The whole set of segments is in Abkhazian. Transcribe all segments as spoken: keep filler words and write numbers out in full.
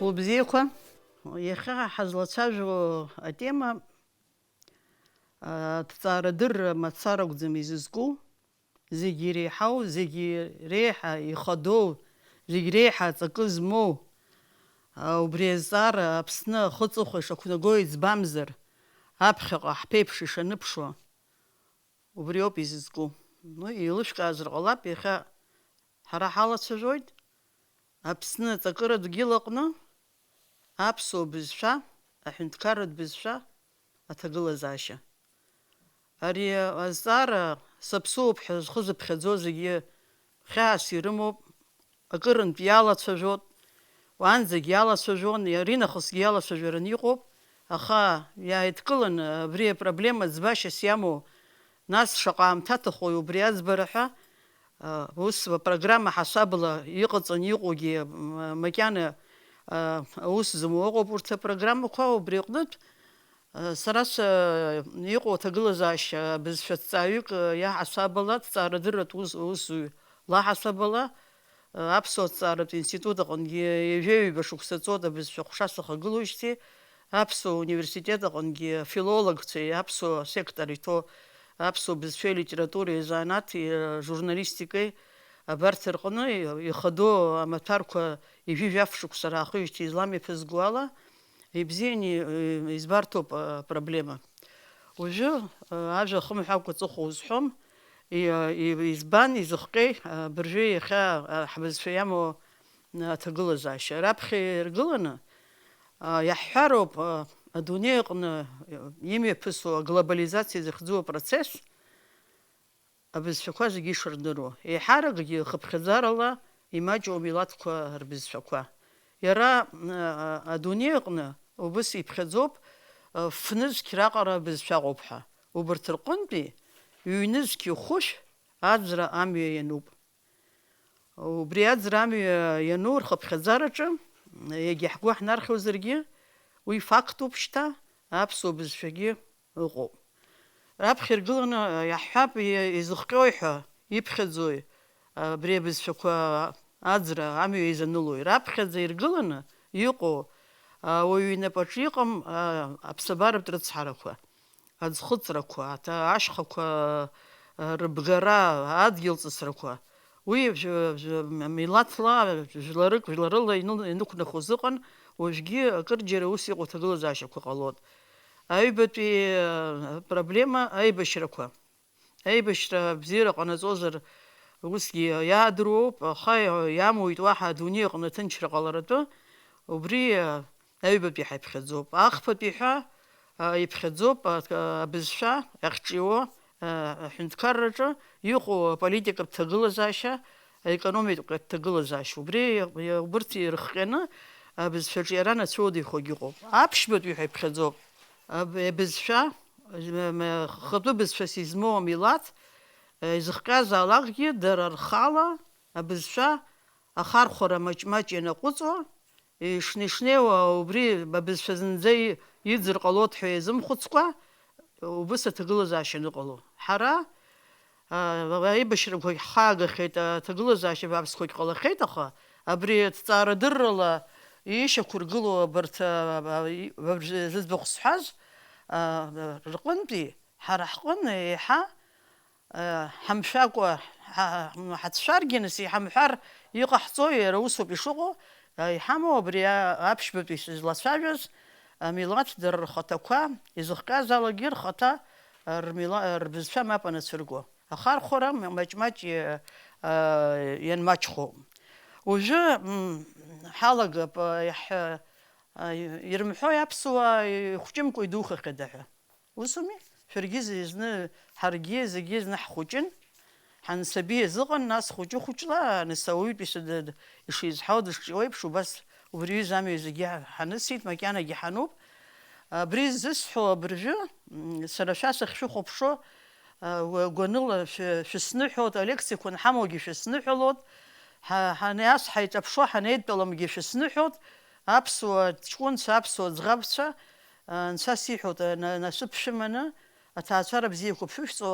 Убзиақәа, иахьа ҳазлацәажәо атема, аҭҵаарадырра мацара акәӡам изызку, зегьы иреиҳау, зегьы реиҳа ихадоу, зегь реиҳа аҵакы змоу, а, убри азҵаара Аԥсны ахы-аҵыхәа ишақәнаго иӡбамзар, аԥхьаҟа ҳԥеиԥш ишаныԥшуа, убриоуп изызку. Ну, еилышәкаазар ҟалап, иахьа ҳара ҳалацәажәоит Аԥсны аҵакыратә дгьыл аҟны аԥсуа бызшәа, аҳәынҭқарратә бызшәа аҭагылазаашьа. Ари азҵаара саԥсуоуп ҳәа зхы зыԥхьаӡо зегьы хьаас ирымоуп, акырынтә иалацәажәоит, уаанӡагь иалацәажәон, аринахысгьы иалацәажәараны иҟоуп, аха иааидкыланы абри апроблема ӡбашьас иамоу, нас шаҟа аамҭа аҭахуи убри аӡбара ҳәа, а, ус апрограмма ҳасабала иҟаҵаны иҟоугьы, м-, макьана, а, аус зымоу ыҟоуп урҭ апрограммақәа, убри аҟнытә, а, сара са-, иҟоу аҭагылазаашьа бызшәа ҭҵааҩык, а, иаҳасабала, ҭҵаарадырратә ус-, усзуҩ лаҳасабала, а, Аԥсуа ҭҵааратә институт аҟынгьы ҩажәеҩба шықәса ҵуеит абызшәа ҟәша сахагылоижьҭеи, Аԥсуа университет аҟынгьы афилологцәеи аԥсуа сектор иҭоу аԥсуа бызшәеи литературеи азанааҭи, а, журналистикеи абарҭ рҟны ихадоу амаҭәарқәа ҩажәи жәаф шықәса раахижьҭеи излам иаԥызго ала, ибзианы, э, избарҭоуп, а, апроблема. Уажәы, а, ажәа хымҳәакәа аҵыхәа узҳәом, и-, а, и-, избан, изыхҟьеи, а, абыржәы иахьа, а, ҳбызшәа иамоу, а, аҭагылазаашьа? Раԥхьа иргыланы, а, иаҳҳәароуп, а, адунеи аҟны, а, имҩаԥысуа аглобализациа захьӡу апроцесс, абызшәақәа зегьы ишырдыруа, еиҳаракгьы хыԥхьаӡарала имаҷу амилаҭқәа рбызшәақәа. Иара, а, адунеи аҟны убыс иԥхьаӡоуп, а, фнызқь раҟара абызшәа ыҟоуп ҳәа. Убарҭ рҟынтәи ҩнызқь хәышә аӡра амҩа иануп. Убри аӡра амҩа иану рхыԥхьаӡараҿы, егьа ҳгәы ҳнархьуазаргьы, уи фактуп шьҭа, аԥсуа бызшәагьы ыҟоуп. Раԥхьа иргыланы иаҳҳәап, и-, изыхҟьои ҳәа, иԥхьаӡои абри абызшәақәа аӡра амҩа изанылои. Раԥхьаӡа иргыланы иҟоу, а, ауаҩы инапаҿы иҟам, а, аԥсабаратә рыцҳарақәа, аӡхыҵрақәа, аҭа-, ашьхақәа, а, рыбгара, адгьыл ҵысрақәа. Уи жәа-, жәа-, милаҭла, жәларык, жәларыла иныл-, инықәнахуаз ыҟан, уажәгьы акырџьара ус иҟоу аҭагылазаашьақәа ҟалоит. Аҩбатәи, а, проблема аибашьрақәа. Аибашьра абзиара ҟанаҵозар, усгьы иаадыруоуп, аха иамуит уаҳа адунеи аҟны аҭынчра ҟаларатәы, убри, а, аҩбатәи ҳаиԥхьаӡоуп. Ахԥатәи ҳәа, а, иԥхьаӡоуп, а, а, абызшәа ахьҿиуа, а, аҳәынҭқарраҿы иҟоу аполитикатә ҭагылазаашьа, аекономикатә ҭагылазаашьа. Убри, а, убырҭ ирыхҟьаны абызшәаҿы иара анацәа иоуеихогьы ыҟоуп. Аԥшьбатәи ҳәа иԥхьаӡоуп. Аб-, абызшәа, м-, м-, хатәы бызшәас измоу амилаҭ, э, изыхҟьазаалакгьы дара рхала абызшәа ахархәара маҷ-маҷ ианаҟәыҵуа, ишни-, ишнеиуа убри абызшәа зынӡа и-, иӡыр ҟалоит ҳәа иазымхәыцкәа, убыс аҭагылазаашьа аныҟало. Ҳара, а, аибашьрақәагь ҳхаагахьеит, аҭагылазаашьа бааԥсқәагь ҟалахьеит, аха абри аҭҵаарадыррала ишьақәыргылоу абарҭ, а, а, и-, абри зыӡбахә сҳәаз, а, рҟынтәи ҳара ҳҟны еиҳа, а, ҳамшәакәа ҳа-, ҳацәшәаргьы, нас иҳамҳәар иҟаҳҵои, иара усоуп ишыҟоу, а, иҳамоу абри, а, аԥшьбатәи сызлацәажәаз, амилаҭ дара рхаҭақәа, изыхҟьазаалакгьы рхаҭа, а, рмила-, рбызшәа мап анацәырго. Ахархәара ма-, маҷ-маҷ, а, а, ианмаҷхо. Уажәы, м, ҳалагап, а, иаҳ-, а, ирымҳәои аԥсуаа ихәҷымкәа идухахьада ҳәа. Усуми? Шәаргьы зны, ҳаргьы зегьы зны ҳхәыҷын, ҳансабиаз ыҟан, нас хәыҷы-хәыҷла, нас ауаҩытәыҩса д-, д-, ишизҳауа дышҿиауа еиԥш, убас убри аҩыза амҩа зегьы ҳа-, ҳанысит, макьанагьы ҳануп. Абри зысҳәо абыржәы, м, сара шәа сахьшәыхәаԥшуа, а, уа-, гәаныла шәы-, шәысныҳәоит, алекциақәа анҳамоугьы шәысныҳәалоит, ҳа-, ҳаниас ҳаиҿаԥшуа ҳанеидтәаламгьы шәысныҳәоит, аԥсуа ҷкәынцәа, аԥсуа ӡӷабцәа, а, анцәа сиҳәоит, а, на-, насыԥшәыманы, аҭаацәара бзиақәа ԥшәышәҵо,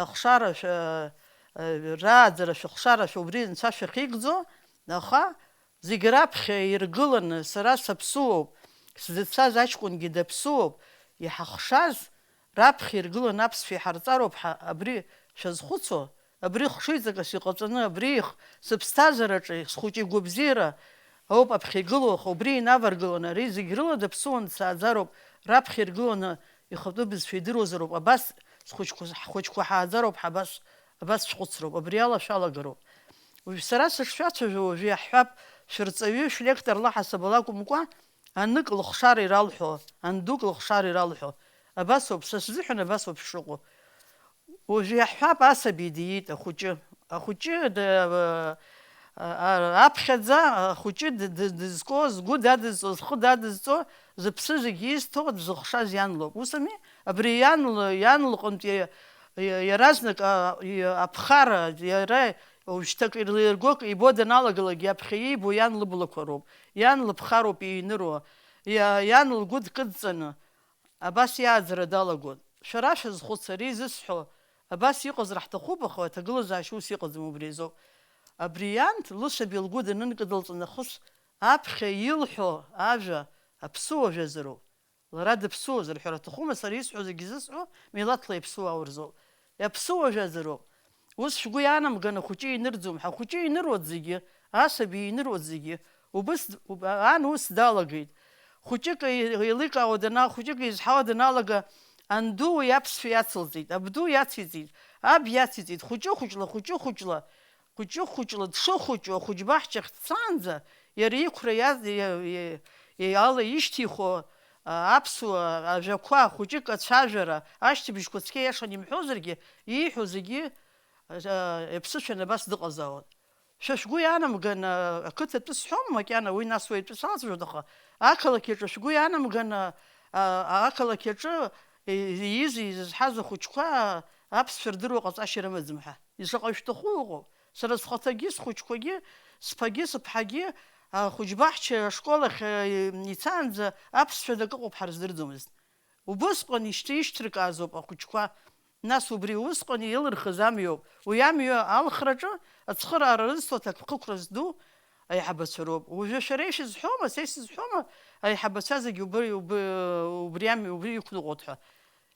ахшара шәа-, а, рааӡара шәыхшара шәа убри анцәа шәахьигӡо, аха зегь раԥхьа иргыланы, сара саԥсуоуп, сзыцәаз аҷкәынгьы даԥсуоуп, иҳахшаз раԥхьа иргыланы аԥсшәа иҳарҵароуп ҳа, абри шәазхәыцуа, абри хшыҩҵакыс иҟаҵаны, абри их-, сыԥсҭазаараҿы схәыҷы игәабзиара ауп аԥхьа игылоу, аха убри инаваргыланы ари зегь рыла даԥсуан дсааӡароуп, раԥхьа иргыланы ихатәы бызшәа идыруазароуп, абас схәыҷқәа, ҳхәыҷқәа ҳааӡароуп, ҳабас, абас шәхәыцроуп, абри ала шәалагароуп. Уажә сара сышшәацәажәо, уажәы иаҳҳәап, шәырҵаҩы, шәлектор лаҳасабала акәымкәа, анык лыхшара иралҳәо, андук лыхшара иралҳәо. Абасоуп, са сзыҳәан абасоуп ишыҟоу. Уажә иаҳҳәап, асаби диит, ахәыҷы. Ахәыҷы д-, а-, а-, аԥхьаӡа, ахәыҷы д-, д-, дызкуа, згәы дадызҵо, зхы дадызҵо, зыԥсы зегь изҭо, дзыхшаз иан лоуп. Ус ами? Абри иан л-, иан лҟынтә иа-, иа-, иаразнак, а, и-, аԥхара, иара уажәшьҭак ирлиргоит, ибо даналагалак, иаԥхьа иибо иан лыблақәа роуп, иан лыԥхароуп ииныруа, иа-, иан лгәы дкыдҵаны, абас иааӡара далагон. Шәара шәазхәыц, ари зысҳәо, абас иҟазар ҳҭахуп, аха аҭагылазаашьа ус иҟаӡам, убри азоуп. Абри иан лысаби лгәы данынкыдылҵа нахыс, аԥхьа илҳәо ажәа аԥсыуа жәазароуп. Лара дыԥсуазар ҳәа рҭахума, сара исҳәо зегьы зысҳәо милаҭла иаԥсуа ауаҩ рзоуп. Иаԥсуа жәазароуп. Ус шәгәы иаанамган, ахәыҷы инырӡом ҳәа, ахәыҷы иныруеит зегьы, асаби иныруеит зегьы. Убыс, уб-, ан ус далагеит. Хәыҷык еиликаауа дана-, хәыҷык изҳауа даналага, анду уи аԥсшәа иацылҵеит, абду иациҵеит, аб иациҵеит, хәыҷы-хәыҷла, хәыҷы-хәыҷла. Хәыҷы-хәыҷла дшыхәыҷу ахәыҷбаҳчахь дцаанӡа, иара иқәра иа-, иа-, иа-, иа-, ала ишьҭихуа, а, аԥсуа ажәақәа, хәыҷык ацәажәара, ашьҭыбжьқәа цқьа иашан имҳәозаргьы, ииҳәо зегьы, а, иаԥсышәан абас дыҟазаауан. Шәа шәгәы иаанамган, а, ақыҭатәы сҳәом макьана, уи нас уаҩтәы салацәажәоит, аха ақалақь аҿы шәгәы иаанамган, а, а, ақалақь аҿы, е, ииз-, изызҳаз ахәыҷқәа аԥсшәа рдыруа ҟаҵашьа рымаӡам ҳәа. Ишаҟа ишәҭаху ыҟоуп. Сара схаҭагьы, схәыҷқәагьы, сԥагьы, сыԥҳагьы, ахәыҷбаҳча ашкол ахь, э, ицаанӡа аԥсшәа ак ыҟоуп ҳарыздырӡомызт. Убысҟан ишьҭ-, ишьҭыркаазоуп ахәыҷқәа. Нас убри усҟан илырхыз амҩоуп. Уи амҩа алхраҿы ацхыраара рызҭо аҭакԥхықәра зду аиҳабацәа роуп. Уажәы шәара ишәызҳәома, са исызҳәома, аиҳабацәа зегьы убри, убри, убри амҩа, убри иқәныҟәоит ҳәа?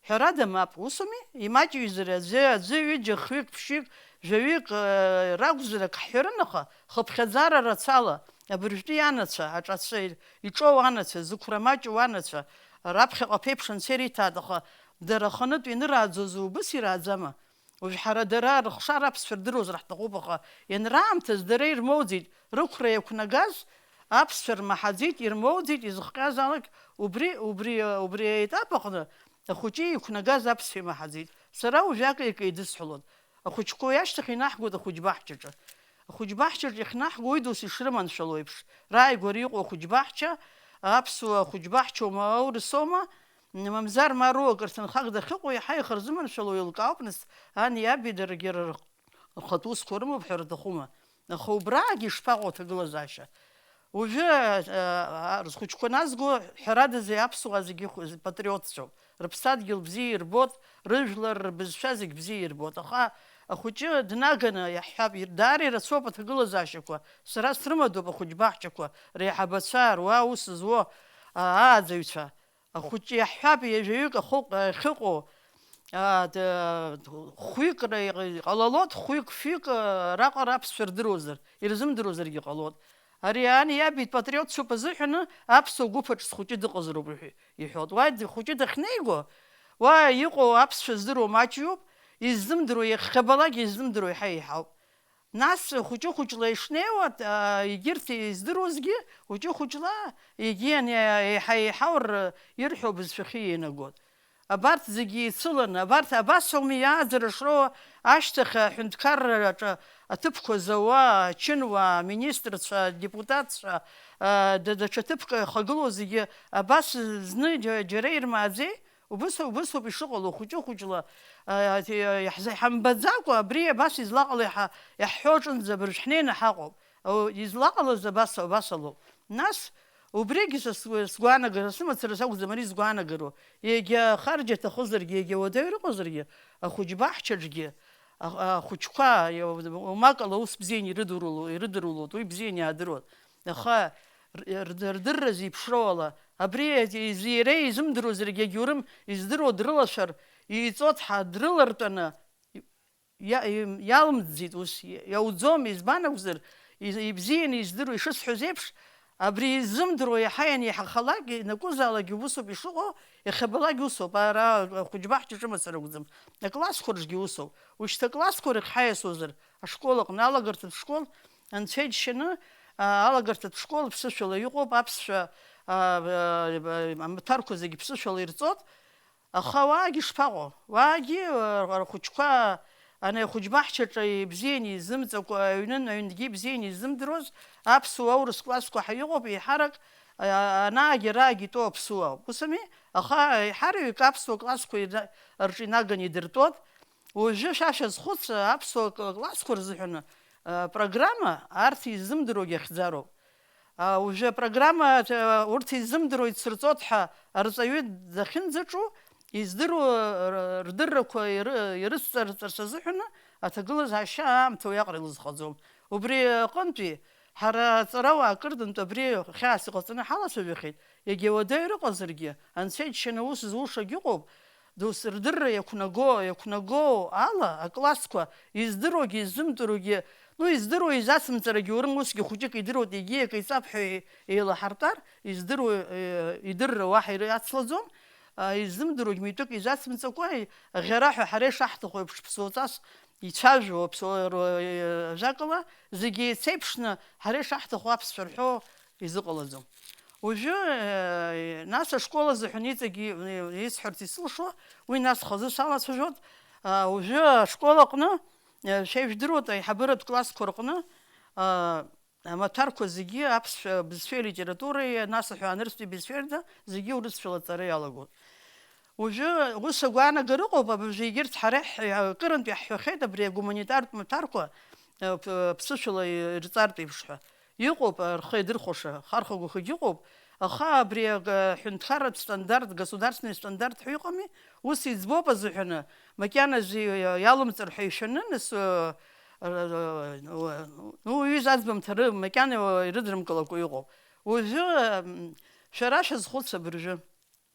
Ҳәарада, мап, усуми? Имаҷҩызар аӡәы, аӡәы, ҩыџьа, хҩык, ԥшьҩык, жәаҩык, э, ракәзар ак ҳҳәарын, аха хыԥхьаӡара рацәала, абыржәтәи анацәа, аҿацәа, иҿоу анацәа, зықәра маҷу анацәа, раԥхьаҟа аԥеиԥш анцәа ириҭааит, аха дара аханытә ианырааӡоз убыс ирааӡама? Уажә ҳара дара рыхшара аԥсшәа рдыруазар ҳҭахуп, аха ианраамҭаз дара ирмоуӡеит, рықәра иақәнагаз аԥсшәа рмаҳаӡеит, ирмоуӡеит, изыхҟьазаалак убри, убри, убри аетап аҟны ахәыҷы иқәнагаз аԥсшәа имаҳаӡеит. Сара уажәакы-икы еидысҳәалон. Ахәыҷқәа уи ашьҭахь инаҳгоит ахәыҷбаҳчаҿы. Ахәыҷбаҳчаҿы иахьнаҳго уи досу ишрыманшәало еиԥш, рааигәара иҟоу ахәыҷбаҳча, аԥсуа ахәыҷбаҳчоума, аурысоума, мамзар ма руак рҭынхак дахьыҟоу иаҳа ихырзыманшәало еилкаауп, нас, ани иаби даргьы рхатә усқәа рымоуп ҳәа рҭахума? Аха убраагьы ишԥаҟоу аҭагылазаашьа? Уажәы, а, а, зхәыҷқәа назго, ҳәарадазы, аԥсуаа зегьы хә-, патриотцәоуп. Рыԥсадгьыл бзиа ирбоит, рыжәлар, рбызшәа зегь бзиа ирбоит. Аха ахәыҷы днаганы иаҳҳәап, ир-, даара ирацәоуп аҭагылазаашьақәа. Сара срымадоуп ахәыҷбаҳчақәа, реиҳабацәа, руа аус зуо, а, ааӡаҩцәа. Ахәыҷы иаҳҳәап, ҩажәаҩык ахыҟ-, ахьыҟоу, аа, д-, хәҩык ра-, иҟ-, иҟалалот, хәҩык, фҩык, аа, раҟара аԥсшәа рдыруазар, ирзымдыруазаргьы ҟалот. Ари ани иаби патриотцәоуп азыҳәаны аԥсуа гәыԥ аҿы схәыҷы дыҟазароуп рҳәы-, иҳәот. Уа д-, хәыҷы дахьнеиго, уа иҟоу аԥсшәа здыруа маҷҩуп, иззымдыруа иахьхабалак иззымдыруа еиҳа еиҳауп. Нас хәыҷы-хәыҷла ишнеиуа, а, егьырҭ издыруазгьы, хәыҷы-хәыҷла, егьи ани-, еиҳа-еиҳау р-, ирҳәо бызшәахьы иеинагоит. Абарҭ зегьы еицыланы, абарҭ абас ауми иааӡара шроуа, ашьҭахь аҳәынҭқарраҿы аҭыԥқәа зауа, ачынуаа, аминистрцәа, адепутатцәа, а, да-, даҽа ҭыԥк ихагылоу зегьы абас зны џьа-, џьара ирмааӡеи? Убыс, убысоуп ишыҟало, хәыҷы-хәыҷла, а, а, иаҳза-, иҳамбаӡакәа, абри абас излаҟало иаҳа-, иаҳҳәо аҿынӡа абыржә ҳнеины ҳаҟоуп. О, излаҟалаз абас, абас алоуп. Нас, убригьы са сгәы-, сгәаанагара сымацара сакәӡам ари згәаанагароу. Егьа харџь аҭахызаргьы, егьа уадаҩ рыҟазаргьы, ахәыҷбаҳчаҿгьы, а-, ахәыҷқәа, иа-, умакала ус бзианы ирыдуруло-, ирыдырулоит, уи бзианы иаадыруан. Аха р-, р-, рдырра зеиԥшроу ала, абри иара изымдыруаз, егьагьурым издыруа дрылашәар, иҵоҭҳа дрылартәаны иа-, иалымҵӡеит ус, иауӡом, избан акәзар, из-, ибзианы издыруа, ишысҳәоз еиԥш, абри изымдыруа иаҳа ианеиҳахалак, ианакәызаалакгьы усоуп ишыҟоу, иахьабалак усоуп, ара ахәыҷбаҳчаҿы мацара акәӡам, аклассқәа рҿгьы усоуп. Ушьҭа аклассқәа рахь ҳаиасуазар, ашкол аҟны, алагарҭатә школ, анцәа иџьшьаны, а, алагарҭатә школ ԥсышәала иҟоуп, аԥсшәа, а, а, а, амаҭәарқәа зегьы ԥсышәала ирҵоит, аха уаагьы шԥаҟоу? Уаагьы, а, рхәыҷқәа, ани ахәыҷбаҳчаҿы ибзианы изымҵакәа, аҩнын, аҩнгьы ибзианы изымдыруаз, аԥсуа, аурыс классқәа ҳәа иҟоуп, еиҳарак, а, анаагьы араагьы итәоу аԥсуа ауп. Ус ами? Аха еиҳараҩык аԥсуа классқәа ира-, рҿы инаганы идыртәоит. Уажәы шәа шәазхәыц, аԥсуа к-, классқәа рзыҳәан, а, программа арҭ изымдыруагьы ахьӡароуп. А, уажәы апрограмма, а, урҭ изымдыруа ицырҵоит ҳәа арҵаҩы дахьынӡаҿу, издыруа р-, рдыррақәа иры-, ирыцҵарҵарц азыҳәан аҭагылазаашьа аамҭа уиаҟара илызхаӡом. Убри аҟынтәи ҳара аҵарауаа акырдынтә абри хьаас иҟаҵаны ҳалацәажәахьеит, иагьа уадаҩыр ыҟазаргьы, анцәа иџьшьаны аус зуша агьыҟоуп, Дос рдырра иақәнаго, иақәнаго ала аклассқәа издыруагьы изымдыруагьы, ну, издыруа изацымҵарагьы урым, усгьы хәыҷык идыруеит, егьи акы иҵап ҳәа еилаҳартәар, издыруа, э, идырра уаҳа иры-, ацлаӡом, а, изымдыруагь митәык изацымҵакәа, аӷьараҳәа ҳара ишаҳҭаху еиԥш ԥсуаҵас ицәажәо, аԥсуа р-, э, ажәакала, зегьы еицеиԥшны ҳара ишаҳҭаху аԥсшәа рҳәо изыҟалаӡом. Уажәы, э, нас ашкол азыҳәан иҵегьы, э, исҳәарц исылшо, уи нас хазы салацәажәоит. А, уажәы ашкол аҟны, э, шәа ижәдыруеит, аиҳабыратә классқәа рҟны, а, амаҭәарқәа зегьы аԥсшәа бызшәеи литературеи, нас аҳәаанырцәтәи бызшәеи рда зегьы урысшәала аҵара иалагоит. Уажәы ус агәаанагара ыҟоуп, абыржәы егьырҭ ҳара ҳ-, акырынтә иаҳҳәахьеит абри агуманитартә маҭәарқәа, э, п-, ԥсышәала ирҵартә еиԥш ҳәа. Иҟоуп, рхы иадырхәаша, хархагәахагь ыҟоуп, аха абри ага-, аҳәынҭқарратә стандарт, государственный стандарт ҳәа иҟами, ус иӡбоуп азыҳәаны, макьаназы иалымҵыр ҳәа ишәаны, нас, э, э, э, ну, уаҩы аӡбамҭа ры-, макьана ирыдрымкылакәа иҟоуп. Уажәы, м, шәара шәазхәыц абыржәы.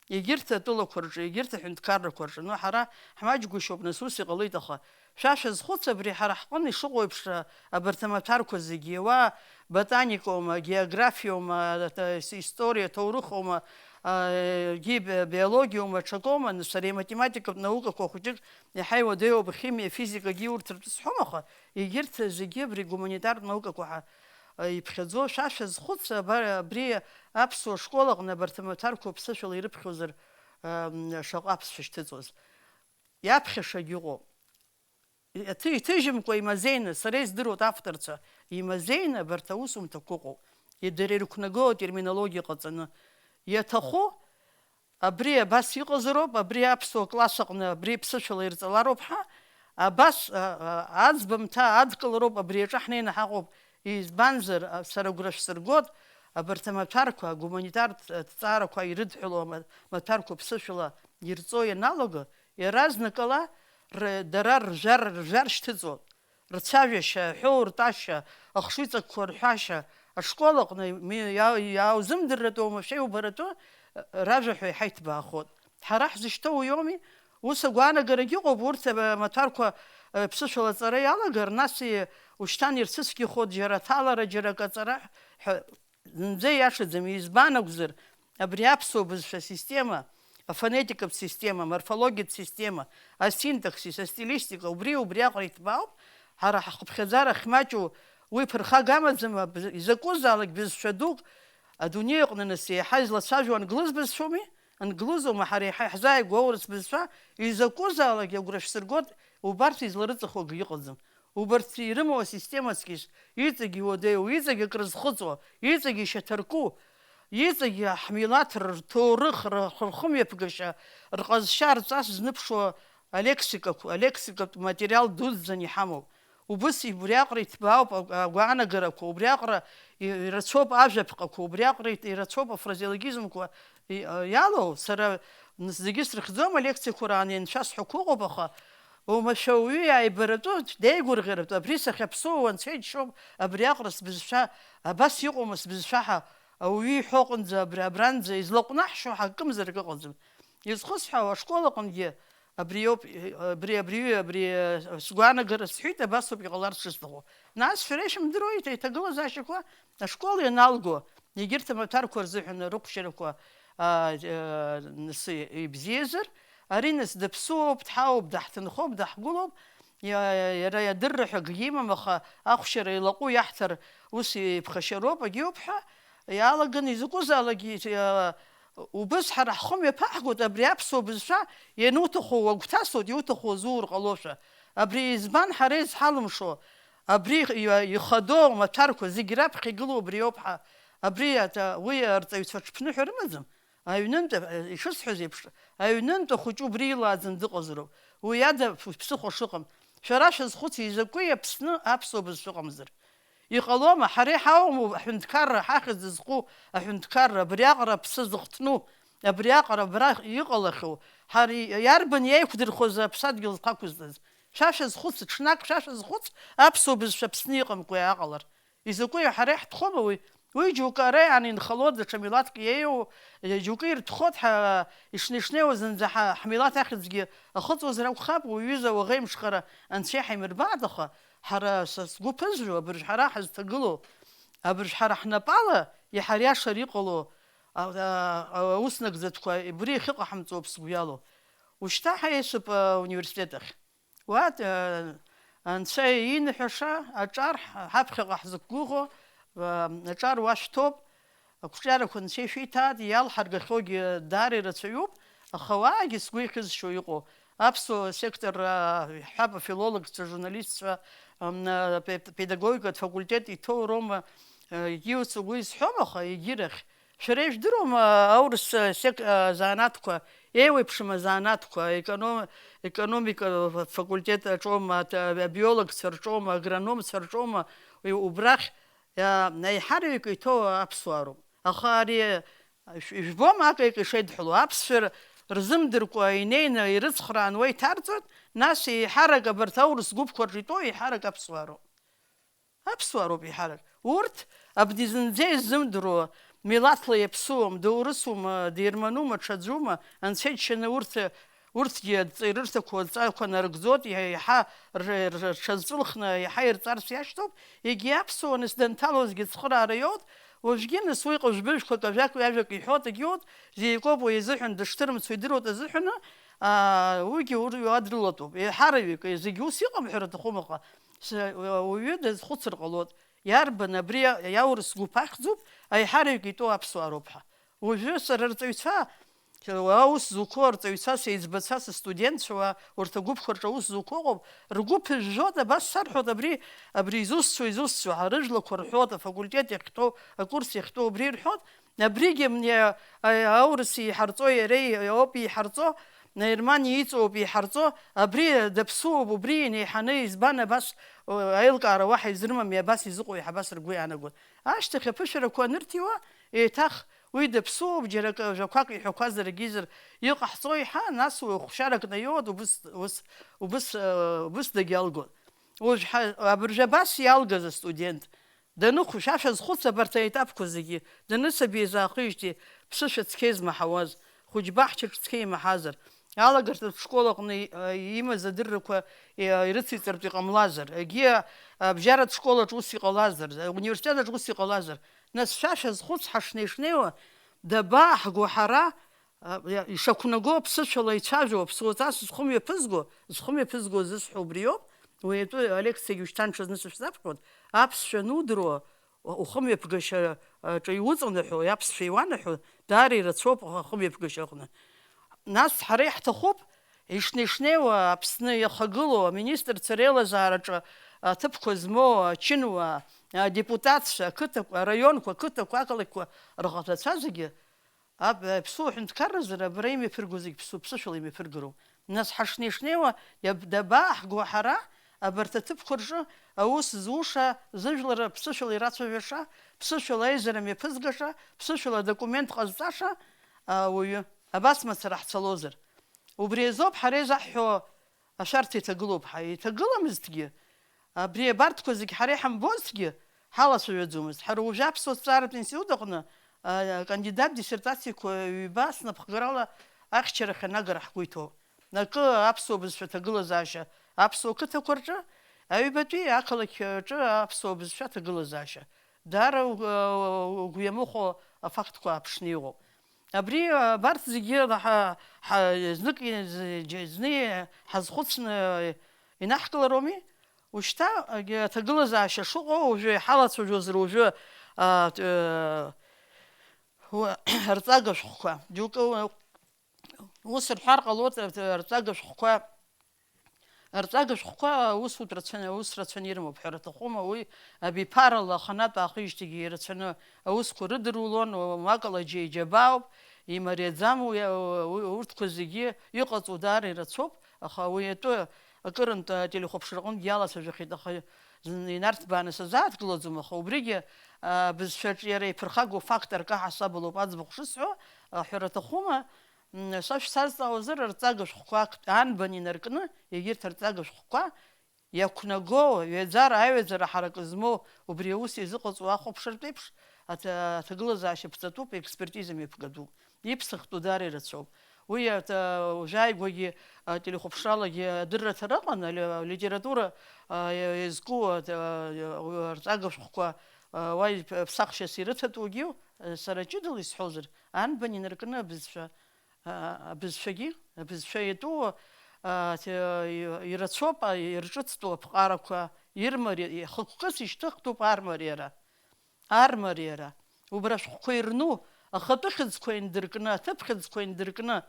Егьырҭ атәылақәа рҿы, егьырҭ аҳәынҭқаррақәа рҿы, ну, ҳара ҳмаҷгәышьоуп, нас ус иҟалеит, аха шәа шәазхәыц, абри ҳара ҳҟны ишыҟоу еиԥш, а, абарҭ амаҭәарқәа зегьы, уа ботаникоума, географиоума, а, т-, с-, история, ҭоурыхоума, а, гьы би-, биологиоума, ҽакоума, нас ари аматематикатә наукақәа хәыҷык иаҳа иуадаҩуп, химиа, физикагьы урҭ ртәы сҳәом, аха егьырҭ зегьы абри гуманитартә наукақәа ҳа-, а, иԥхьаӡоу, шәа шәазхәыц, аба-, абри аԥсуа школ аҟны абарҭ амаҭәарқәа ԥсышәала ирыԥхьозар, ам, шаҟа аԥсшәа шьҭыҵуаз. Иаԥхьашагь ыҟоуп. Иҭы-, иҭыжьымкәа имазеины, сара издыруеит авторцәа, имазеины абарҭ аусумҭақәа ыҟоуп. Дара ирықәнаго атерминологиа ҟаҵаны. Иаҭаху, абри абас иҟазароуп, абри аԥсуа класс аҟны абри ԥсышәала ирҵалароуп ҳәа, абас, а, а, аӡбамҭа адкылароуп, абри аҿы ҳнеины ҳаҟоуп. Избанзар, а, сара агәра шәсыргоит, абарҭ амаҭәарқәа, агуманитартә ҭҵаарақәа ирыдҳәалоу ама-, маҭәарқәа ԥсышәала ирҵо ианалага, иаразнакала р-, дара ржәар, ржәар шьҭыҵуа, рцәажәашьа, аҳәоу ртәашьа, ахшыҩҵакқәа рҳәашьа, ашкол аҟны ми-, иа-, иааузымдырратәу, уамашәа иубаратәу, ражәа ҳәа иаҳа иҭбаахоит. Ҳара ҳзышьҭоу уиоуми? Ус агәаанагарагь ыҟоуп, урҭ, э, амаҭәарқәа, э, ԥсышәала аҵара иалагар, нас, э, ушьҭан ирцәыцәгьахоит, џьара аҭалара, џьара акы аҵара ҳәа, зынӡа ииашаӡам, избан акәзар, абри аԥсуа бызшәа асистема, афонетикатә система, аморфологиатә система, асинтаксис, астилистика, убри, убриаҟара иҭбаауп, ҳара ҳхыԥхьаӡара ахьмаҷу уи ԥырхага амаӡам, аб-, изакәызаалак бызшәа дук, адунеи аҟны нас еиҳа излацәажәо англыз бызшәоуми? Англызоума ҳара еиҳа иаҳзааигәоу аурыс бызшәа? Изакәызаалак агәра шәсыргоит, убарҭ изларыҵахо акгьы ыҟаӡам. Убарҭ ирымоу асистема цқьа, иҵегь иуадаҩу, иҵегь акрызхыҵуа, иҵегь ишьаҭарку, иҵегь ҳмилаҭ рҭоурых, рхы-, рхымҩаԥгашьа, рҟазшьа, рҵас зныԥшуа алексикақәа, алексикатә материал дуӡӡаны иҳамоуп. Убыс убриаҟара иҭбаауп аг-, агәаанагарақәа, убриаҟара и-, ирацәоуп ажәаԥҟақәа, убриаҟара ит-, ирацәоуп афразеологизмқәа и-, а, иалоу. Сара н-, зегьы срыхьӡом алекциақәа раан ианшәасҳәақәо ыҟоуп, аха Оумашәа ауаҩы иааибаратәы, деигәырӷьаратәы, абри сахьаԥсоу анцәа иџьшьоуп, абриаҟара сбызшәа, абас иҟоума сбызшәа ҳәа ауаҩы иҳәо аҟынӡа, абри абранӡа излаҟәнаҳшьо ҳакымзарак ыҟаӡам. Изхысҳәаауа ашкол аҟынгьы абриоуп, абри, абри, абри, сгәаанагара сҳәеит, абасоуп иҟаларц шысҭаху. Нас шәара ишәымдыруеи иҭа-, иҭагылазаашьақәа ашкол ианалго, егьырҭ амаҭәарқәа рзыҳәан рықәшьарақәа, аа, э, нас ибзиазар, ари нас даԥсуоуп, дҳауоуп, даҳҭынхоуп, даҳгәылоуп, иа-, иара иадырра ҳәа акгьы имам, аха ахәшьара илаҟәу иаҳҭар ус иԥхашьароуп, агьиуп ҳәа иалаган изакәызаалакгьы, э, убыс ҳара ҳхы мҩаԥаҳгоит, абри аԥсуа бызшәа иануҭаху уагәҭасуеит, иуҭаху уазуур ҟалошәа. Абри избан ҳара изҳалымшо? Абри ихадоу амаҭәарқәа зегь раԥхьа игылоу убриоуп ҳәа. Абри ата-, уи арҵаҩцәа ҽԥныҳәа рымаӡам. Аҩнынтә, ишысҳәаз еиԥш, аҩнынтә ахәыҷы убри илааӡаны дыҟазароуп. Уи ада ԥсыхәа шыҟам. Шәара шәазхәыци, изакәи Аԥсны аԥсуа бызшәа ыҟамзар? Иҟалома, ҳара иҳауам аҳәынҭқарра, ҳахьӡ зху аҳәынҭқарра, абриаҟара аԥсы зыхҭну, абриаҟара абра иҟалахьоу, ҳара иарбан иаиқәдырхоз аԥсадгьыл зхақәызҵаз? Шәа шәазхәыц, ҽнак шәа шәазхәыц, аԥсуа бызшәа Аԥсны иҟамкәа иааҟалар. Изакәи, ҳара иаҳтәхома уи? Уи џьоукы ара иаанинхало, даҽа милаҭк иеиуоу, џьоукы иртәхоит, ҳа, ишнеи-шнеиуа зынӡа ҳа, ҳмилаҭ ахьӡгьы ахыҵуазар акәхап, уаҩыза уаӷеимшхара анцәа иҳаимырбааит, аха ҳара, са сгәы ԥызжәо, абыржә ҳара ҳазҭагылоу, абыржә ҳара ҳнапала иҳариашар иҟало, а, а, аус нагӡатәқәа убри иахьыҟаҳамҵо ауп сгәы иалоу. Ушьҭа ҳаиасып, а, университет ахь. Уа, э, Анцәа ииныҳәаша аҿар ҳ-, ҳаԥхьаҟа ҳзықәгәыӷуа, э, аҿар уа шәҭоуп, ақәҿиарақәа Анцәа ишәиҭааит, иалҳаргахьоугьы даара ирацәаҩуп, аха уаагьы сгәы ихьызшьо иҟоу, аԥсуа сектор, э, иаҳҳәап, афилологцәа, ажурналистцәа, м, э, пе-, педагогикатә факультет иҭоу роума, э, егьиуц угәы изҳәом, аха егьирахь, шәара ижәдыруама аурыс, э, сек-, э, занааҭқәа, еиуеиԥшым азанааҭқәа, аеконом-, економика факультет аҿоума, аҭ-, абиологцәа рҿоума, агрономцәа рҿоума, уи убрахь, э, аиҳараҩык иҭоу аԥсуаа роуп. Аха ари, э, шә-, ижәбома акаик ишеидҳәалоу? Аԥсшәа р-, рзымдыркәа инеины ирыцхраан уа иҭарҵоит, нас еиҳарак абарҭ аурыс гәыԥқәа рҿы итәоу еиҳарак аԥсуаа роуп. Аԥсуаа роуп еиҳарак. Урҭ абни зынӡа иззымдыруа, милаҭла иаԥсуам, доурысума, дерманума, ҽаӡәума, анцәа иџьшьаны урҭ, урҭгьы адҵаҩрырҭақәа адҵақәа нарыгӡоит, иаҳа, иаҳа р-, р-, рҽазҵәылхны иаҳа ирҵарц иашьҭоуп, егьи аԥсуаа нас данҭалозгьы цхыраара иоуеит, уажәгьы нас уи ҟыжәбыжәқәак ажәак ҩажәак иҳәоит, егьиуеит, зеикоуп уи изыҳәан дышҭырымцо идыруеит азыҳәаны, аа, уигьы ур-, уа дрылатәоуп, еиҳараҩык, зегь ус иҟам ҳәара аҭахума, аха С-, уаҩы дазхәыцыр ҟалоит, иарбан абри аурыс гәыԥ ахьӡуп, аиҳараҩык итәоу аԥсуаа роуп ҳәа. Уажәы сара рҵаҩцәа, аус зуқәоу арҵаҩцәа, сеиҵбацәа, сыстудентцәа, уа, урҭ агәыԥқәа рҿы аус зуқәоу ыҟоуп, ргәы ԥыжәжәоит, абас сарҳәоит, абри, абри изусҭцәоу, изусҭцәоу ҳәа, рыжәлақәа рҳәоит, афакультет иахьҭоу, акурс иахьтәоу убри ирҳәоит, абригьы, м, иа-, а-, аурыс иҳарҵо, иара и-, ауп иҳарҵо, Наирман иҵоуп иҳарҵо, абри даԥсуоуп, убри инеиҳаны, избан абас, о, аилкаара уаҳа изрымами, абас изыҟоу иаҳабас ргәы иаанагоит. Ашьҭахь аԥышәарақәа анырҭиуа, еиҭах уи даԥсуоуп, џьара акы, жәақәак иҳәақәазар, акгьы-зар иҟаҳҵо иҳа, нас уи хәшәарак наиоуеит, убыс, убыс, убыс, э, убыс дагьалгоит. Уажә ҳа-, абыржә абас иалгаз астудент, Даныхәшә, ашәа зхәыц абарҭ аетапқәа зегьы, данысабиз аахижьҭеи ԥсышәа цқьа измаҳауаз, хәыҷбаҳчаҿ цқьа имаҳазар, алагарҭатә школ аҟны и-, имаз адыррақәа и-, ирыциҵартә иҟамлазар, егьи абжьаратә школаҿ ус иҟалазар, ауниверситет аҿ ус иҟалазар, нас шәа шәазхәыц ҳашнеи-шнеиуа, дабааҳго ҳара, А, иа-, ишақәнаго аԥсышәала ицәажәо, аԥсуаҵас зхы мҩаԥызго, зхы мҩаԥызго зысҳәо убриоуп, уи атәы алекциагьы ушьҭа ҽазны сышәзаԥхьоит, аԥсшәа анудыруа, у-, ухымҩаԥгашьа, а, аҿы иуҵанаҳәо, аԥсшәа иуанаҳәо, даара ирацәоуп ахымҩаԥгашьа аҟны. Нас ҳара иаҳҭахуп, ишнеи-шнеиуа Аԥсны иахагылоу аминистрцәа реилазаараҿы аҭыԥқәа змоу ачынуаа, адепутатцәа, ақыҭақәа, араионқәа, ақыҭақәа, ақалақьқәа рхаҭацәа зегьы, Аб-, аԥсуа ҳәынҭқарразы абра имҩаԥырго зегь ԥсу-, ԥсышәала имҩаԥыргароуп. Нас ҳашнеи-шнеиуа иаб-, дабааҳго ҳара, абарҭ аҭыԥқәа рҿы аус зуша, зыжәлар ԥсышәала ирацәажәаша, ԥсышәала аизара мҩаԥызгаша, ԥсышәала адокумент ҟазҵаша ауаҩы? Абас мацара ҳцалозар? Убри азоуп ҳара изаҳҳәо, Ашәарҭа иҭагылоуп ҳәа иҭагыламызҭгьы, абри абарҭқәа зегь ҳара иҳамбозҭгьы, ҳалацәажәаӡомызт. Ҳара уажәы аԥсуа зҵааратә институт аҟны, а, акандидат диссертациақәа ҩба снапхгарала ахьчарахь анагара ҳгәы иҭоуп. Акы аԥсуа бызшәа ҭагылазаашьа аԥсуа қыҭақәа рҿы, аҩбатәи ақалақь аҿы аԥсуа бызшәа ҭагылазаашьа. Даара угәы, угәы иамыхәо афактқәа ааԥшны иҟоуп. Абри, абарҭ зегьы ҳа, ҳа, знык, зны ҳазхәыцны инаҳкылароуми? Ушьҭа, егьа, аҭагылазаашьа шыҟоу уажәы иҳалацәажәозар уажәы, а, т-, уа-, арҵага шәҟәқәа. Џьоукы, ус рҳәар ҟалоит, арҵага шәҟәқәа, арҵага шәҟәқәа аусутә рацәаны, аус рацәаны ирымоуп ҳәа рҭахума, уи абиԥарала аханатә аахижьҭеигьы ирацәаны аусқәа рыдырулон, уа-, уакала џьеи-џьабаауп, имариаӡам уи, уи, урҭқәа зегьы иҟаҵоу даара ирацәоуп, аха уи атәы акырынтә ателехәаԥшраҟынтә иалацәажәахьеит, аха зны инарҭбааны сазааҭгылаӡом, аха убригьы, а, бызшәаҿы иара иԥырхагоу фактор каҳасабалоуп аӡбахә шысҳәо, аҳәара аҭахума, м, са шәсазҵаауазар, арҵага шәҟәқәак анбан инаркны, егьырҭ арҵага шәҟәқәа иақәнаго, ҩаӡара, аҩаӡара ҳаракы змоу убри аус иазыҟаҵоу ахәаԥшратә еиԥш, аҭ-, аҭагылазаашьа ԥҵатәуп, експертиза мҩаԥгатәуп. Иԥсахтәу даара ирацәоуп. Уи аҭ-, уажәааигәагьы, а, телехәаԥшралагьы адырраҭара ыҟан, али-, алитература, а, иа-, иазку, а, т-, а, арҵага шәҟәқәа, а, уа иԥ-, ԥсахшьас ирыҭатәугьы, а, сара ҷыдала исҳәозар, анбан инаркны абызшәа, а, абызшәагьы, абызшәа иатәу, а, т-, и-, ирацәоуп, а, ирҿыцтәу аԥҟарақәа, ирмари-, хықәкыс ишьҭыхтәуп армариара. Армариара, убра ашәҟәқәа ирну, ахатәы хьыӡқәа индыркны, аҭыԥ хьыӡқәа индыркны,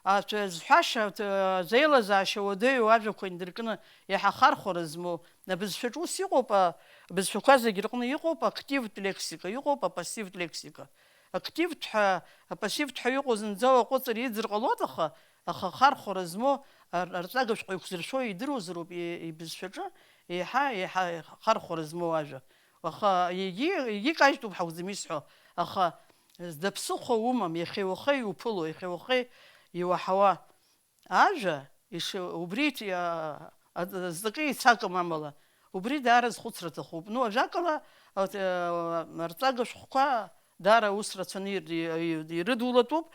аҭ-, зҳәашьа, аҭ-, зеилазаашьа уадаҩу ажәақәа индыркны, иаҳа ахархәара змоу, абызшәаҿы ус иҟоуп, а, абызшәақәа зегь рҟны иҟоуп активтә лексика, иҟоуп апассивтә лексика. Активтә ҳәа, апассивтә ҳәа иҟоу зынӡа уаҟәыҵыр иӡыр ҟалоит, аха, аха ахархәара змоу ар-, арҵага шәҟәы иқәзыршәо идыруазароуп и-, ибызшәаҿы еиҳа, еиҳа хархәара змоу ажәа. Аха егьи, егьи кажьтәуп ҳәа акәӡам исҳәо, аха зда ԥсыхәа умам, иахьеи уахеи иуԥыло, иахьеи уахеи иуаҳауа ажәа, иши-, убри, а, а, зҵакы еицакым амала, убри даара зхәыцра аҭахуп. Ну, ажәакала, а, а, арҵага шәҟәқәа даара аус рацәаны ир-, ир-, ирыдулатәуп.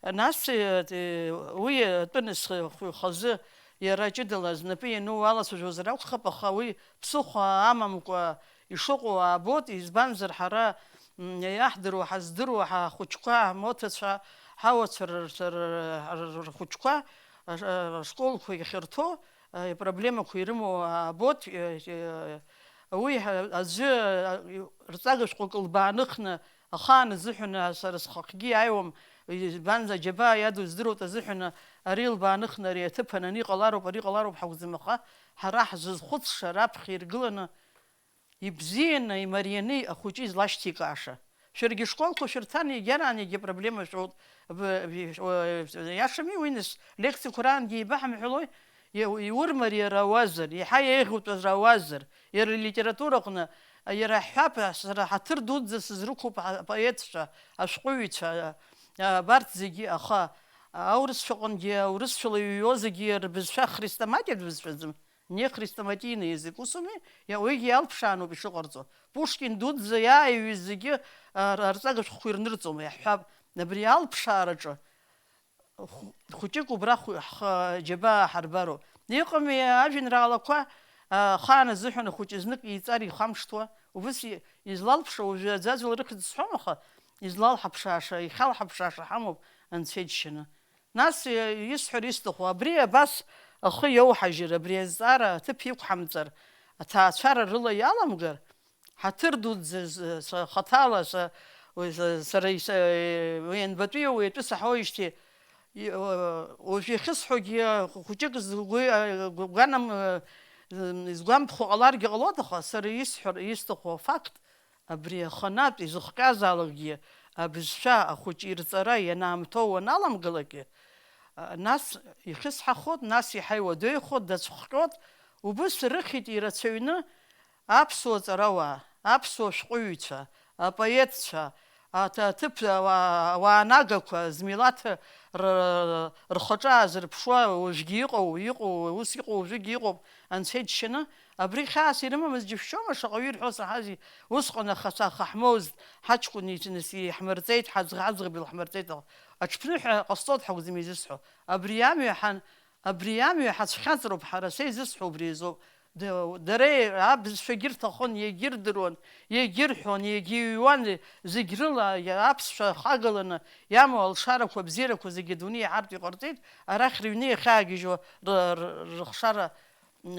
Нас, э, уи атәы анысхы-, хазы иара ҷыдала знапы иану алацәажәозар акәхап, аха уи ԥсыхәа амамкәа ишыҟоу аабоит, избанзар, ҳара, м, иаҳдыруа, ҳаздыруа, ҳахәыҷқәа, ҳмоҭацәа, ҳауацәа р-, р-, р-, рхәыҷқәа, а, а, ашколқәа иахьырҭо, а, ипроблемақәа ирымоу аабоит, э, э, уи ҳа-, аӡәы, а, рҵага шәҟәык лбааныхны, ахаан азыҳәан, а, сара схахьгьы иааиуам, избанзар, аџьабаа иаду здыруеит азыҳәан, ари лбааныхны, ари аҭыԥ ананы иҟалароуп, ари ҟалароуп ҳәа акәӡам, аха ҳара ҳзызхәыцша раԥхьа иргыланы, ибзианы, имарианы ахәыҷы излашьҭикааша. Шәаргьы школқәа шәырҭан, егьараан егьа проблема шәоуп. Б-, б-, иашами уи, нас, лекциақәа раангьы еибаҳамҳәалои? Иа-, иурмариарауазар, иаҳа еиӷьутәразаауазар, иара алитератураҟны, иара ҳҳәап, сара ҳаҭыр дуӡӡа сызрықәуп апоетцәа, ашәҟәыҩҩцәа, абарҭ зегьы, аха аурысшәаҟынгьы, аурысшәала иҩуа зегьы рбызшәа хрестоматиатә бызшәаӡам. Не хрестоматийный язык, усуми, иа-, уигьы иалԥшааноуп ишыҟарҵо. Пушкин дуӡӡа иааиҩыз зегьы, а, р-, арҵага шәҟәқәа ирнырҵом, иаҳҳәап, абри алԥшаараҿы хә-, хәыҷык убра хә-, ҳхы џьабаа ҳарбароуп. Иҟами ажәеинраалақәа, а, ахаан азыҳәан ахәыҷы знык иҵар ихамышҭуа, убыс и-, излалԥшуа, уажәы аӡәаӡәала рыхьӡ сҳәом, аха излалҳаԥшааша, ихьалҳаԥшааша ҳамоуп, Анцәа иџьшьаны. Нас, э, исҳәар исҭаху, абри абас ахы иоуҳажьыр, абри азҵаара аҭыԥ иқәҳамҵар, аҭаацәара рыла иаламгар, ҳаҭыр дуӡӡа з-, са хаҭала, са, уи, са, сара ис-, э, уи анбатәи, уи атәы саҳауеижьҭеи, и-, э, уажә иахьысҳәогьы, э, хәыҷык згәы, э, гәанам-, э, изгәамԥхо ҟаларгьы ҟалоит, аха сара исҳәар, исҭаху афакт, абри аханатә изыхҟьазаалакгьы абызшәа ахәыҷы ирҵара ианаамҭоу уаналамгалакгьы, а, нас ихьысҳахоит, нас иаҳа иуадаҩхоит, дацәхҟьоит, убыс рыхьит ирацәаҩны аԥсуа ҵарауаа, аԥсуа шәҟәыҩҩцәа, апоетцәа, аҭ-, аҭыԥ ауаа, ауаа нагақәа, змилаҭ р-, рхаҿы аазырԥшуа, уажәгьы иҟоу, иҟоу, ус иҟоу уажәыгьы иҟоуп, Анцәа иџьшьаны, абри хьаас ирымамыз џьышәшьома, шаҟаҩы ирҳәо саҳази, усҟан аха, аха ҳмоузт, ҳаҷкәын иҭ-, нас иҳмырҵеит, ҳаӡӷ-, ҳаӡӷаб илҳмырҵеит, аҽԥныҳәа ҟасҵоит ҳакәӡам изысҳәо. Абри амҩа ҳан-, абри амҩа ҳацәхьаҵроуп ҳара, са изысҳәо убри азоуп. Д-, дара абызшәагьы рҭахын, иагьырдыруан, иагьырҳәон, иагьыҩуан, зегь рыла иа-, аԥсшәа хагаланы иамоу алшарақәа, абзиарақәа зегьы адунеи иҳартә иҟарҵеит, арахь рыҩны иахьаагьежьуа р-, р-, рыхшара, ы,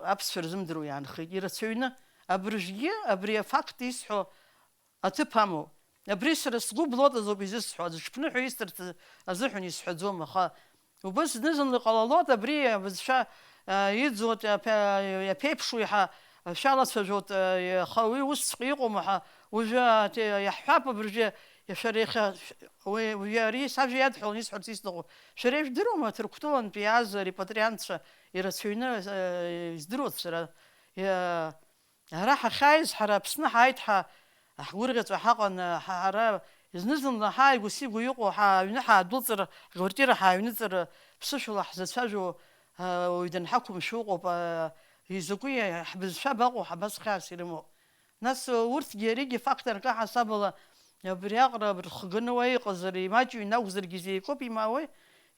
аԥсшәа рзымдыруа иаанхеит, ирацәаҩны. Абыржәгьы абри афакт исҳәо аҭыԥ амоуп. Абри сара сгәы блотазоуп изысҳәо, аӡә ҽԥныҳәа исҭарц азыҳәан исҳәаӡом, аха убыс зны-зынла иҟалалоит, абри абызшәа, а, иӡуеит, аԥе-, иаԥеиԥшу иаҳа шәалацәажәоит, а, аха уи усҵәҟьа иҟоума ҳәа уажәы, а, те-, иаҳҳәап абыржәы, шәара иахьа, уи, уи ари сажәа иадҳәалан исҳәарц исҭаху, шәара ижәдыруама Ҭырқәтәылантәи иааз арепатриантцәа ирацәаҩны, а, издыруеит сара, иа-, Ара ҳахьааиз, ҳара Аԥсны ҳааит, ҳа, ҳгәырӷьаҵәа ҳаҟан, ҳа, ҳара зны-зынла ҳааигәа-сигәа иҟоу ҳааҩны ҳаадәылҵыр, ҳквартира ҳааҩныҵыр, ԥсышәала ҳзацәажәо, а, уаҩ данҳақәымшәо ыҟоуп, а, изакәи ҳбызшәа абаҟоу, ҳабас хьаас ирымоу? Нас, урҭгьы, аригьы факторк аҳасабала, абриаҟара рхганы уа иҟазар, имаҷҩны акәзаргьы зеикоуп, имаауеи,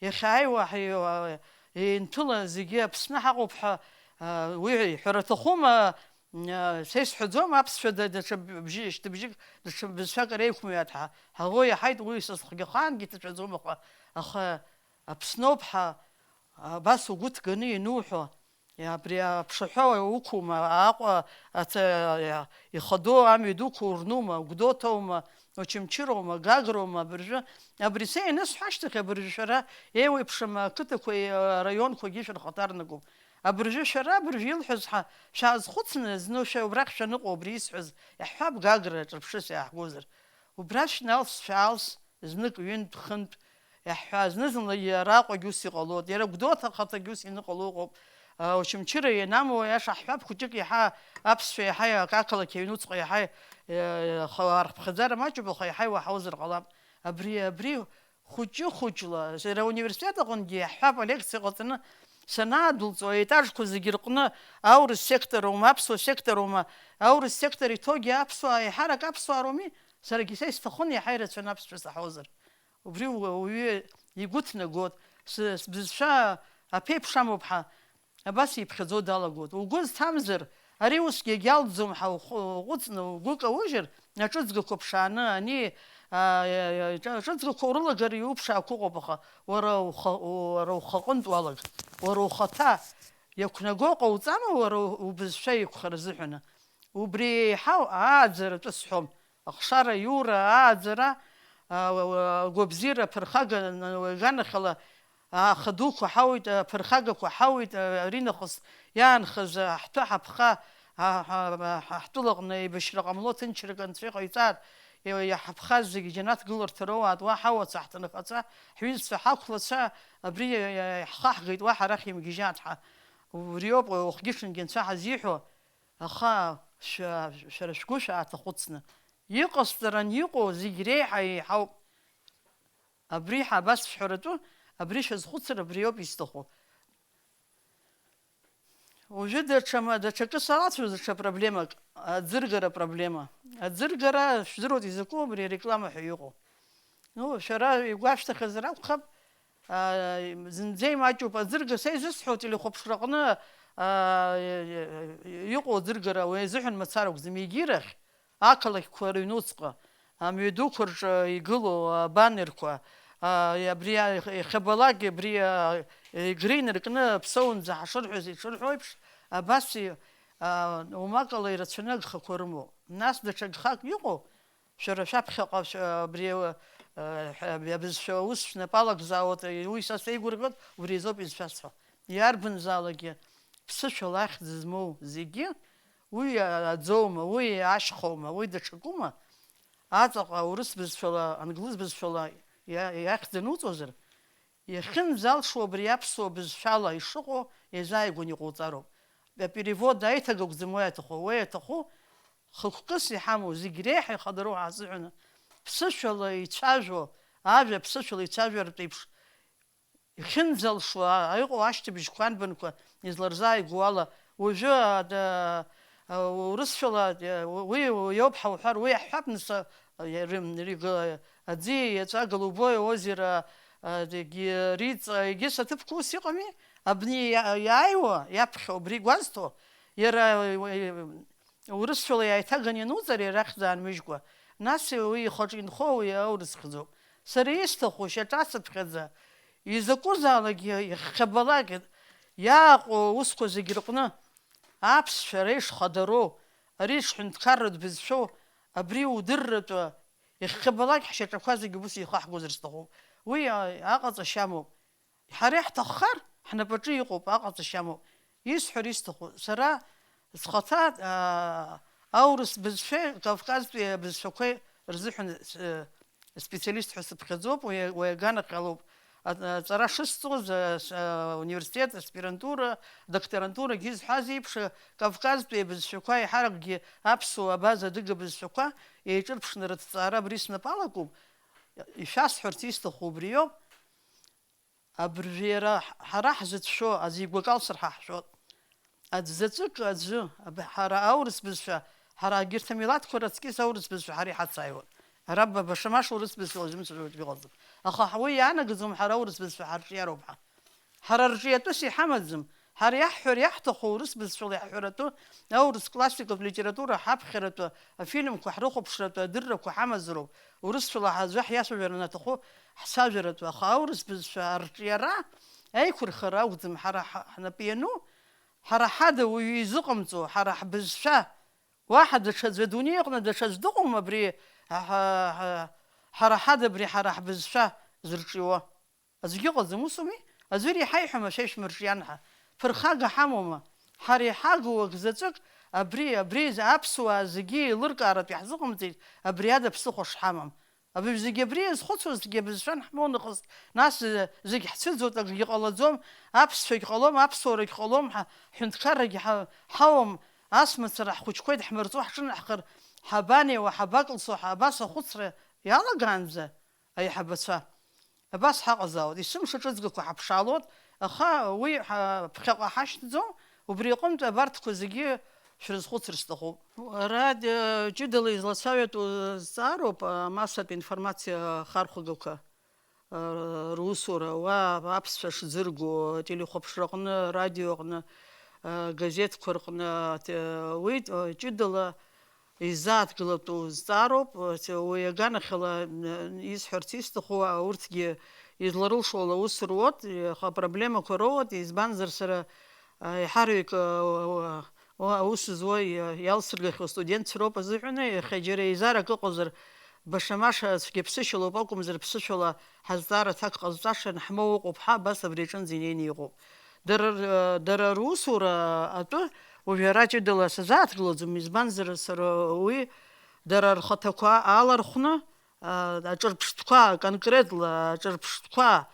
иахьааиуа ҳаи-, а, инҭыла зегьы Аԥсны ҳаҟоуп ҳәа, а, уи ҳәара аҭахума? Са исҳәаӡом, аԥсшәа да-, даҽа бжьы-, шьҭыбжьык, даҽа бызшәак ара иқәымҩат ҳа, ҳаӷоу иаҳаит, уи са схгьы ахаангьы иҭацәаӡом, аха, аха Аԥсноуп ҳа, абас угәы ҭганы иануҳәо, абри аԥшаҳәа уқәума, Аҟәа аца-, ихадоу амҩа дуқәа урнума, Гәдоуҭаума, Очамчыроума, Гагроума, абыржәы, абри са ианысҳәа ашьҭахь, абыржәы шәара еиуеиԥшым ақыҭақәеи араионқәагьы шәырхаҭарнакуп. Абыржәы шәара, абыржәы илҳәаз ҳа, шәаазхәыцны, зны шәа убрахь шәаныҟоу, убри исҳәаз иаҳҳәап, Гагра ҿырԥшыс иааҳгозар. Убра шәналс, шәаалс, знык, ҩынтә, хынтә иаҳҳәа, зны-зынлагьы араҟагь ус иҟалоит, иара Гәдоуҭа ахаҭагь ус ианыҟало ыҟоуп. А, Очамчыра ианамоу, аиаша ҳҳәап, хәыҷык иаҳа аԥсшәа иаҳа ақалақь аҩнуҵҟа иаҳа, э, х-, архыԥхьаӡара маҷуп, аха иаҳа иуаҳаузар ҟалап. Абри, абри Хәыҷы-хәыҷла, сара ауниверситет аҟынгьы иаҳҳәап, алекциа ҟаҵаны санаадәылҵуа, аетажқәа зегьы рҟны аурыс сектор аума, аԥсуа сектор аума, аурыс сектор иҭоугьы аԥсуаа, еиҳарак аԥсуаа роуми, саргьы са исҭахын иаҳа ирацәаны аԥсшәа саҳозар. Убри уаҩы игәы ҭнагоит, сы-, сбызшәа аԥеиԥш амоуп ҳәа. Абас иԥхьаӡо далагоит. Угәы зҭамзар, ари усгьы егьалҵӡом ҳәа ухы-, уҟәыҵны угәы каужьыр, аҿыҵгақәа ԥшааны, ани, а, а, а, аҿыҵгақәа урылагар иуԥшаақәа ыҟоуп, аха уара уха-, уара ухаҟынтә уалаг, уара ухаҭа иақәнаго ҟауҵама, уара у-, убызшәа еиқәхар азыҳәаны? Убри еиҳау ааӡаратәы сҳәом. Ахшара, аиура, ааӡара, а, уа-, уа-, агәабзиара аԥырхага, н-, уаҩганахьала ахадуқәа ҳауеит, аԥырхагақәа ҳауеит, а, аринахыс иаанхаз, а, ҳтәы ҳаԥха, а, ҳа-, ҳа-, ҳтәылаҟны еибашьра ҟамло, ҭынчрак анцәа иҟаиҵааит, иа-, иаҳаԥхаз зегьы џьанаҭ гыларҭа роуааит, уа ҳауаца, ҳҭынхацәа, ҳҩызцәа, ҳақәлацәа, абри иа-, иа-, иаҳхаҳгеит, уа ҳарахь имгьежьааит ҳәа. Убриоуп уахгьы-ҽынгьы анцәа ҳазиҳәо, аха шәа-, шәара шәгәы шәааҭахәыцны. Иҟасҵаран иҟоу зегь реиҳа еиҳауп. Абри ҳа-, абас шәҳәаратәы, абри шәазхәыцыр, абриоуп исҭаху. Уажәы даҽа ма-, даҽакы салацәажәоз, даҽа проблемак, аӡыргара проблема. Аӡыргара, шәдыруеит изакәу, абри ареклама ҳәа иҟоу. Ну, шәара игәашәҭахьазар акәхап, аа, зынӡа имаҷуп, аӡырга са изысҳәо, телехәаԥшраҟны, аа, иҟоу аӡыргара, уи азыҳәан мацара акәӡам, егьирахь, ақалақьқәа рыҩнуҵҟа, амҩадуқәа рҿы игылоу абанерқәа, а, абри а, иахьабалак, абри, а, игры инаркны аԥсоунӡа ҳашырҳәоз иҽырҳәо еиԥш, абас и-, а, умакала ирацәаны агхақәа рымоуп. Нас даҽа гхак иҟоу, шәара шәаԥхьаҟа шә-, абри, а, ҳәа, абри абызшәа аус шәнапы алагӡаауеит, уи са сеигәырӷьоит, убри азоуп изшәасҳәо. Иарбанзаалакгьы ԥсышәала ахьӡ змоу зегьы, уи аӡоума, уи ашьхоума, уи даҽакума, аҵаҟа аурыс бызшәала, англыз бызшәала иа-, иахьӡ ануҵозар, иахьынӡалшо абри аԥсуа бызшәала ишыҟоу иазааигәаны иҟауҵароуп. Аперевод аиҭагақәӡам уи аҭаху, уи аҭаху хықәкыс иҳамоу зегь реиҳа ихадароу ҳазыҳәаны, ԥсышәала ицәажәо, ажәа ԥсышәала ицәажәартә еиԥш, ихьынӡалшо, а, иҟоу ашьҭыбжьқәа анбанқәа изларзааигәоу ала, уажәы, а, да, а, урысшәала, а, уи, уи иоуп ҳауҳәар, уи иаҳҳәап, нас, а, рым-, риг-, аӡы иаҵәа, голубое озеро, а, егьи Риҵа, егьыс аҭыԥқәа ус иҟами? Абни иа-, иааиуа, иаԥхьо, убри игәазҭо, иара, а, урысшәала иааиҭаганы иануҵар, иара ахьӡ аанмыжькәа, нас уи ихаҿы инхо уи аурыс хьӡуп. Сара исҭаху, шьаҿацыԥхьаӡа, изакәызаалакгьы, ихьхьабалак, иааҟоу аусқәа зегьы рҟны аԥсшәа ара ишхадароу, ари ишҳәынҭқарратә бызшәоу, абри удырратәы, ихьхьабалак ҳшьаҿақәа зегьы убыс ихаҳгозар сҭахуп. Уи, а, аҟаҵашьа амоуп. Ҳара иаҳҭаххар, ҳнапаҿы иҟоуп, аҟаҵашьа амоуп. Исҳәар исҭаху, сара схаҭа, аа, аурыс бызшәеи Кавказтәи абызшәақәеи рзыҳәан с-, специалист ҳәа сыԥхьаӡоуп, уи, уи аганахьалоуп. А-, аҵара шысҵоз, а, с-, а, университет, аспирантура, докторантурагьы изҳәаз еиԥш, Кавказтәи абызшәақәа, еиҳаракгьы аԥсуа, абаза, адыга бызшәақәа еиҿырԥшны рыҭҵаара абри снапы алакуп. Ишәасҳәарц исҭаху убриоуп. Абыржәы иара ҳ-, ҳара ҳзыцәшәо, аӡәы игәы акалсыр ҳа ҳшәоит. Аӡә заҵәык аӡәы, аб-, ҳара аурыс бызшәа, ҳара егьырҭ амилаҭқәа раҵкьыс аурыс бызшәа ҳара иҳацааиуан. Ара ба-, башамаша урыс бызшәала изымцәажәогьы ыҟаӡам. Аха ҳа уи иаанагаӡом ҳара аурыс бызшәа ҳарҿиароуп ҳәа. Ҳара рҿиатәыс иҳамаӡам. Ҳара иаҳҳәар иаҳҭаху урыс бызшәала иаҳҳәаратәы аурыс классикатә литература ҳаԥхьаратәы, афильмқәа ҳрыхәаԥшратәы адыррақәа ҳамазароуп. Урысшәала ҳаӡәы ҳиацәажәар анаҭаху ҳцәажәаратәы, аха аурыс бызшәа арҿиара аиқәырхара акәӡам ҳара ҳа-, ҳнапы иану, ҳара ҳада уаҩы изыҟамҵо, ҳара ҳбызшәа, уаҳа даҽаӡәы адунеи аҟны даҽаӡә дыҟоума абри ҳа-, ҳа-, ҳара ҳада абри ҳара ҳбызшәа зырҿиуа? Аӡәгьы ыҟаӡам, ус ауми? Аӡәыр иҳаиҳәама, шәа ишәмырҿиан ҳәа? Ԥырхага ҳамоума? Ҳара иҳагу акзаҵәык абри, абри аԥсуаа зегьы еилыркааратә иаҳзыҟамҵеит, абри ада ԥсыхәа шҳамам. Абыржә зегьы абри иазхәыцуазҭгьы абызшәа анҳмоу нахыс, нас, э, зегь ҳцәыӡуеит, акгьы ҟалаӡом, аԥсшәагь ҟалом, аԥсуарагь ҟалом, ҳа-, ҳҳәынҭқаррагьы ҳа-, ҳауам, ас мацара ҳхәыҷқәа идҳмырҵо ҳҿынаҳхар, ҳабанеиуа, ҳабакылсуа, ҳа-, абас ахәыцра иалагаанӡа, аиҳабацәа, абас ҳаҟазаауеит, есымша ҿыҵгақәа ҳаԥшаалоит, аха уи ҳа-, ԥхьаҟа ҳашьҭӡом, убри аҟынтә абарҭқәа зегьы шәрызхәыцыр сҭахуп. Ара, э, ҷыдала излацәажәатәу зҵаароуп, а, амассатә информациа ахархәагақәа, а, русура, уа аԥсшәа шӡырго, ателехәаԥшраҟны, радиоҟны, а, газеҭқәа рҟны, а, те-, уи, а, ҷыдала изааҭгылатәу зҵаароуп, уи аганахьала, м, исҳәарц исҭаху, урҭгьы изларылшо ала ус руот, аха апроблемақәа роуат, избанзар сара, а, еиҳараҩык, а, уа-, уа-, аус зуа иа-, иалсыргахьоу астудентцәа роуп азыҳәаны, иахьа џьара еизарак ыҟазар, баша-маша цәгьаԥсышьалоуп акәымзар, ԥсышәала ҳазҵаара аҭак ҟазҵаша анҳмоу ыҟоуп ҳәа, абас абри аҿынӡа инеины иҟоуп. Дара р-, дара русура атәы уажә ара ҷыдала сазааҭгылаӡом, избанзар, сара уи дара рхаҭақәа алархәны, а, аҿырԥштәқәа, конкретла аҿырԥштәқәа,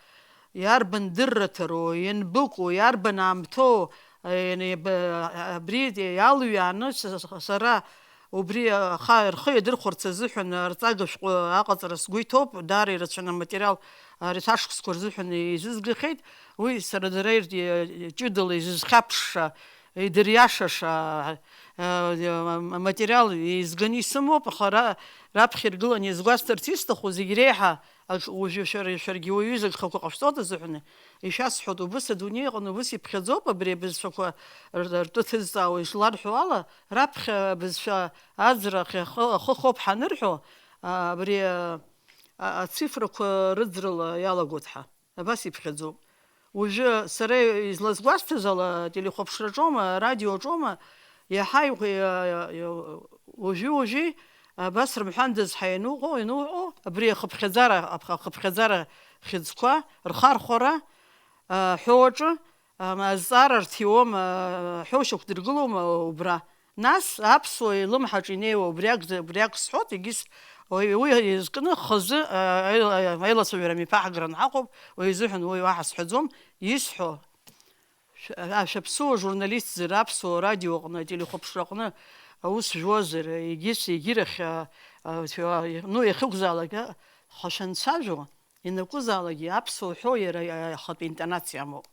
иарбан дырраҭароу, ианбыкәу, иарбан аамҭоу, а, иан-, иаб-, а, абри иалҩааны с-, с-, сара убри аха-, рхы иадырхәарц азыҳәан арҵага шәҟәы аҟаҵара сгәы иҭоуп, даара ирацәаны аматериал, а, ари ашықәсқәа рзыҳәан изызгахьеит. Уи сара дара ир-, ҷыдала изызхьаԥшша, идыриашаша, а, а, материал еизганы исымоуп, аха ра-, раԥхьа иргыланы иазгәасҭарц исҭаху зегь реиҳа, ак-, уажәы шәара, шәаргьы уаҩы изагхақәа ҟашәҵоит азыҳәаны, ишәасҳәоит, убыс адунеи аҟны убыс иԥхьаӡоуп абри абызшәақәа р-, ртәы ҭызҵаауа ишаларҳәо ала, раԥхьа абызшәа аӡра ахь ахы, ахы хоуп ҳанырҳәо, а, абри, а, а, ацифрақәа рыӡрала иалагоит ҳа. Абас иԥхьаӡоуп. Уажәы сара излазгәасҭаз ала, ателехәаԥшраҿоума, арадиоҿоума, иаҳа иӷ-, иа-, иа-, уажәы-уажәы абас рымҳәандаз ҳәа иануҟоу, иануҟоу, абри ахыԥхьаӡара, ах-, ахыԥхьаӡара хьыӡқәа рхархәара, а, ҳәоу аҿы, а, азҵаара рҭиуам, а, ҳәоу шьақәдыргылом, а, убра. Нас аԥсуа илымҳаҿ инеиуа убри акәзар, убри акәзар сҳәоит, егьыс уи, уи изкны хазы, а, аила-, аилацәажәара мҩаԥаҳгара анҳаҟоуп, уи изыҳәан уи уаҳа сҳәаӡом, исҳәо, шә-, а, шәаԥсуа журналистзар, аԥсуа радиоҟны, ателехәаԥшраҟны аус жәуазар, егьыс егьирахь, а, ну, иахьакәзаалак, ҳашанцәажәо, ианакәызаалакгьы аԥсуа ҳәоу иара ахатә интонациа амоуп.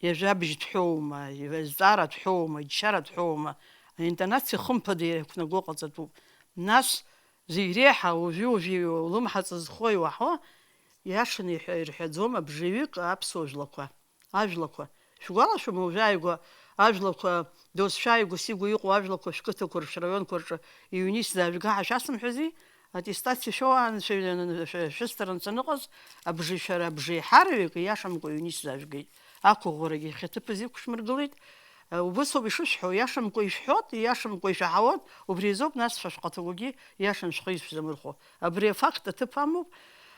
Иажәабжьтә ҳәоума, иазҵааратә ҳәоума, иџьшьаратә ҳәоума, аинтонациа хымԥада иақәнаго ҟаҵатәуп. Нас зегь реиҳа уажәы-уажәы улымҳа ҵызхуа иуаҳауа, иашаны иҳәа-, ирҳәаӡом абжаҩык аԥсуа жәлақәа, ажәлақәа. Шәгәалашәома, уажәааигәа ажәлақәа, досшәааигәас игәы иҟоу ажәлақәа шәқыҭақәа рҿы, шәраионқәа рҿы иҩны исзаажәга ҳәа шәасымҳәази? Аттестациа шәоуаанцәа шәысҭаран саныҟаз, абжеи-, шәара абжеиҳараҩык ииашамкәа иҩны исзаажәгеит. Ақәыӷәӷәарагьы иахьа ҭыԥыз иқәшәмыргылеит. Убыс ауп ишышәҳәо, ииашамкәа ишәҳәот, ииашамкәа ишәаҳауот, убри азоуп нас шәа шәхаҭақәагьы ииашан шәхы ишәзамырхәо. Абри афакт аҭыԥ амоуп.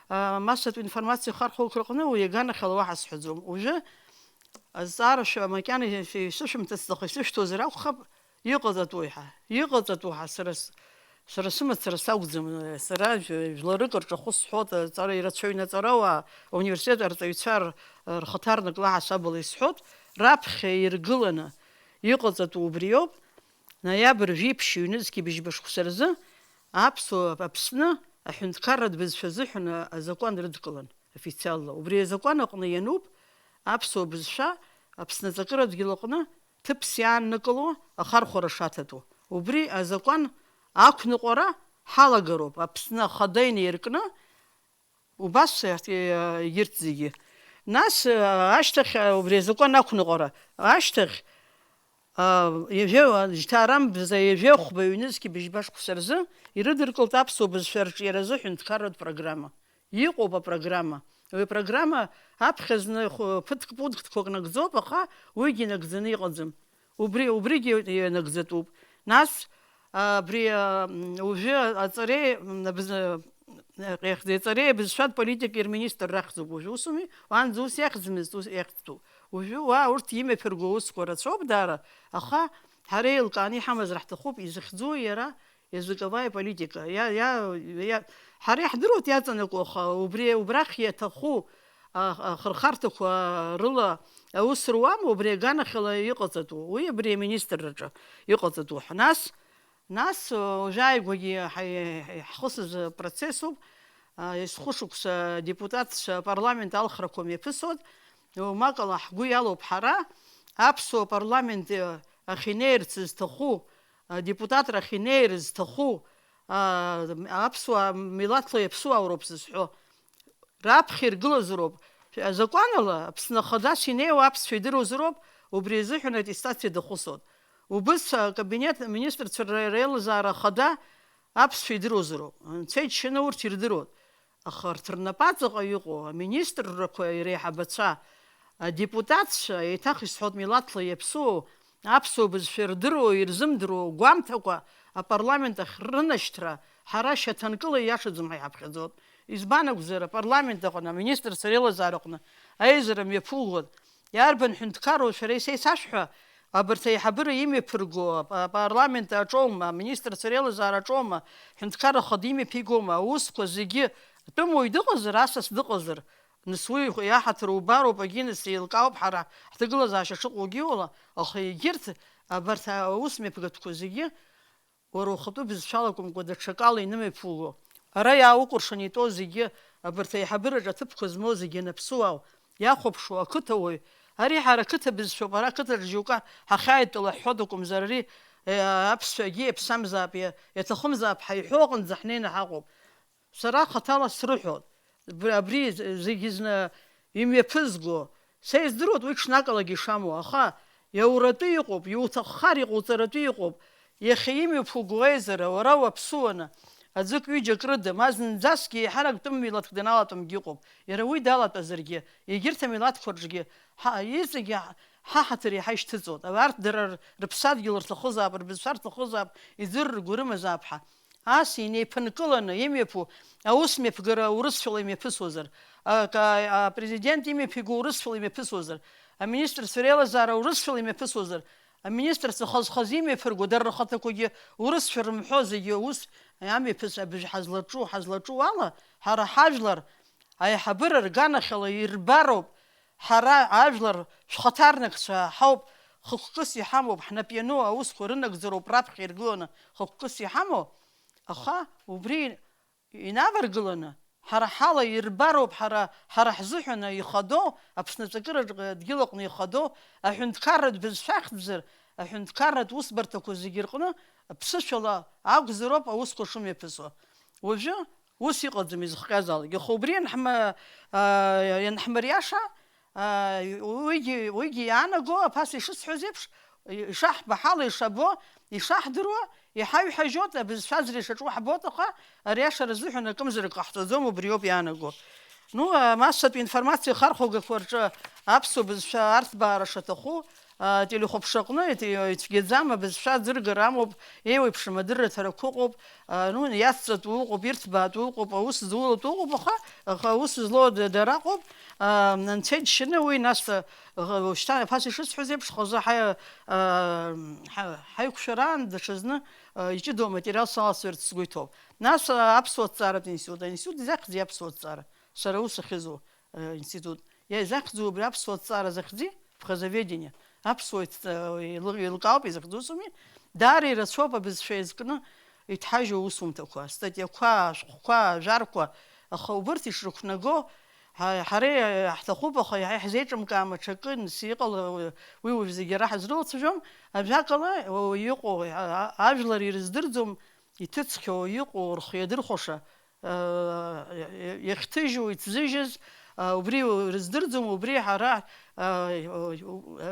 Массатә информациа ахархәалақәа рҟны уи иаганахьала уаҳа сҳәаӡом. Уажәы азҵаара шәа макьана ишышәымҭыцлаха исышәҭозар акәхап, иҟаҵатәуи ҳәа, иҟаҵатәу ҳәа сара с-, сара сымацара сакәӡам, сара жәларык рҿахәы сҳәоит, аҵара ирацәаҩны аҵарауаа, ауниверситет арҵаҩцәа р-, рхаҭарнак лаҳасабала исҳәоит, раԥхьа иргыланы иҟаҵатәу убриоуп, ноиабр жәиԥшь ҩнызқьи быжьба шықәса рзы аԥсуа Аԥсны аҳәынҭқарратә бызшәа азыҳәан азакәан рыдкылан официалла. Убри азакәан аҟны иануп аԥсуа бызшәа Аԥсны аҵакырадгьыл аҟны ҭыԥс иааннакыло ахархәара шаҭатәу. Убри азакәан ақәныҟәара ҳалагароуп, Аԥсны ахада инаиркны, убас егьырҭ зегьы. Нас, ашьҭахь, убри азакәан ақәныҟәара ашьҭахь, ҩажәа, жьҭаарамбза ҩажәа хәба ҩнызқьи быжьба шықәса рзы ирыдыркылт аԥсуа бызшәа арҿиаразы ҳәынҭқарратә программа. Иҟоуп апрограмма. Уи апрограмма аԥхьа зны хә-, ԥыҭк-пунктқәак нагӡоуп, аха уигьы нагӡаны иҟаӡам. Убри, убригьы ианагӡатәуп. Нас, абри, а, м, уажәы аҵареи, м, абз-, а, ех, аҵареи абызшәатә политикеи рминистр рахьӡуп уажәы, усуми? Уаанӡа ус иахьӡмызт, ус иахьӡтәуп. Уажәы уа урҭ имҩаԥырго аусқәа рацәоуп даара, аха ҳара еилкааны иҳамазар ҳҭахуп, изыхьӡу иара языковая политика. Иа-, иа-, иа-, ҳара иаҳдыруеит иаҵанакуа, аха убри, убрахь иаҭаху, а, ахырхарҭақәа рыла аус руам, убри аганахьала иҟаҵатәу, уи абри аминистрраҿы иҟаҵатәу. Нас, нас, уажәааигәагьы ҳа-, ҳхысыз процессуп, а, есхәышықәса депутатцәа апарламент алхрақәа мҩаԥысуеит, умакала ҳгәы иалоуп ҳара, аԥсуа парламент, э, ахь инеирц зҭаху, а, депутатрахь инеир зҭаху, а, аԥсуаа милаҭла иаԥсуаауроуп зысҳәо. Раԥхьа иргылазароуп. Азакәанала, Аԥсны ахадас инеиуа аԥсшәа идыруазароуп, убри азыҳәан аттестациа дахысуеит. Убыс акабинет аминистрцәа реилазаара ахада аԥсшәа идыруазароуп. Анцәа иџьшьаны урҭ ирдыруеит. Аха арҭ рнапаҵаҟа иҟоу аминистррақәа реиҳабацәа, адепутатцәа, еиҭах исҳәоит, милаҭла иаԥсуоу, аԥсуа бызшәа ирдыруа, ирзымдыруа гәамҭакәа апарламент ахь рынашьҭра ҳара шьаҭанкыла ииашаӡам ҳәа иҳаԥхьаӡоит. Избан акәзар, апарламент аҟны, аминистрцәа реилазаараҟны аизара мҩаԥугоит. Иарбан ҳәынҭқарроу шәара исеицашәҳәа, абарҭ аиҳабыра имҩаԥырго ап-, апарламент аҿоума, аминистрцәа реилазаара аҿоума, ҳәынҭқарра хада имҩаԥигома, аусқәа зегьы, атәым уаҩ дыҟазар, асас дыҟазар, нас уи иаҳаҭыр убароуп, агьи нас еилкаауп ҳара ҳҭагылазаашьа шыҟоугьы уала, аха егьырҭ абарҭ аус мҩаԥгатәқәа зегьы уара ухатәы бызшәала акәымкәа, даҽакала инымҩаԥуго. Ара иааукәыршан итәоу зегьы, абарҭ аиҳабыраҿы аҭыԥқәа змоу зегьы анаԥсуаау, иахәаԥшуа ақыҭауаҩ, ари ҳара ақыҭа бызшәоуп, ара ақыҭаҿ џьоукы ҳахьааидтәала ҳҳәоит акәымзар, ари, э, аԥсшәагьы иаԥсамзаап, иа-, иаҭахымзаап ҳәа иҳәо аҟынӡа ҳнеины ҳаҟоуп. Сара хаҭала срыҳәоит, б-, абри з-, зегьы зны имҩаԥызго, са издыруеит уи ҽнакалагьы ишамоу, аха иауратәы иҟоуп, иуҭаххар иҟауҵаратәы иҟоуп, иахьа имҩаԥуго уеизара, уара уаԥсуаны, аӡәык-ҩыџьак рыда, ма зынӡаскгьы еиҳарак тәым милаҭк даналатәамгьы ыҟоуп, иара уи далатәазаргьы, егьырҭ амилаҭқәа рҿгьы, ҳа, иҵегьы ҳа-, ҳаҳаҭыр иаҳа ишьҭыҵуеит, абарҭ дара р-, рыԥсадгьыл рҭахызаап, рбызшәа рҭахызаап, иӡырра ргәы рымазаап ҳәа. Ас инеиԥынкыланы имҩаԥу аус мҩаԥгара урысшәала имҩаԥысуазар, а, ка-, апрезидент имҩаԥиго урысшәала имҩаԥысуазар, аминистрцәа реилазаара урысшәала имҩаԥысуазар, аминистрцәа хаз-хаз имҩаԥырго дара рхаҭақәагьы урысшәа рымҳәо зегьы аус амҩаԥыс абжь ҳазлаҿу, ҳазлаҿу ала, ҳара ҳажәлар аиҳабыра рганахьала ирбароуп, ҳара ажәлар шәхаҭарнакцәа ҳауп, хықәкыс иҳамоуп, ҳнап иану аусқәа рынагӡароуп раԥхьа иргыланы хықәкыс иҳамоу, Аха убри инаваргыланы, ҳара ҳала ирбароуп, ҳара, ҳара ҳзыҳәан ихадоу, Аԥсны аҵакыраҿы адгьыл аҟны ихадоу, аҳәынҭқарратә бызшәа ахьӡзар, аҳәынҭқарратә усбарҭақәа зегьы рҟны ԥсышәала акәзароуп аусқәа шымҩаԥысуа. Уажәы ус иҟаӡам изыхҟьазаалак. Аха убри анҳма-, а, ианҳмыриаша, а, уигьы, уигьы иаанаго, аԥаса ишысҳәаз еиԥш, ишаҳбо ҳала ишабо, ишаҳдыруа, иҳаҩҳажьоит, абызшәа аӡра ишаҿу ҳбоит, аха ари ашара азыҳәан акымзарак ҟаҳҵаӡом, убриоуп иаанаго. Ну, а, массатә информациа ахархәагақәа рҿы аԥсуа бызшәа арҭбаара шаҭаху, а, телехәаԥшраҟны ит-, ицәгьаӡам, абызшәа аӡыргара амоуп, еиуеиԥшым адырраҭарақәа ыҟоуп, а, ну, иацҵатәу ыҟоуп, ирҭбаатәу ыҟоуп, аус зулатәу ыҟоуп, аха, аха аус злоу д-, дара ыҟоуп, а, анцәа иџьшьаны уи нас, а, ӷ-, шьҭа ԥаса ишысҳәаз еиԥш, хазы ҳаи-, а, ҳа-, ҳаиқәшәараан даҽазны, а, иҷыдоу аматериал салацәарц сгәы иҭоуп. Нас, а, аԥсуа ҭҵааратә институт, аинститут изахьӡи аԥсуа ҭҵаара, сара ус ахьызу, а, институт. Иа изахьӡу убри аԥсуа ҭҵаара захьӡи, ԥхазоведение, аԥсуа иҭ-, еилы-, еилкаауп изахьӡу усуми, даара ирацәоуп абызшәа еизкны иҭҳажьу аусумҭақәа, астатиақәа, ашәҟәқәа, ажәарқәа, аха убырҭ ишрықәнаго, ҳа-, ҳара иаҳҭахуп, аха иаҳа иҳзеиҿымкаам аҽакы, нас иҟала, уи уажә зегьы ара ҳазрылацәажәом, ажәакала, уаҩы иҟоу, а-, а-, ажәлар ирыздырӡом, иҭыҵхьоу, иҟоу, рхы иадырхәаша, а, иахьҭыжьу, иҭзыжьыз, а, убри рыздырӡом, убри ҳара, а,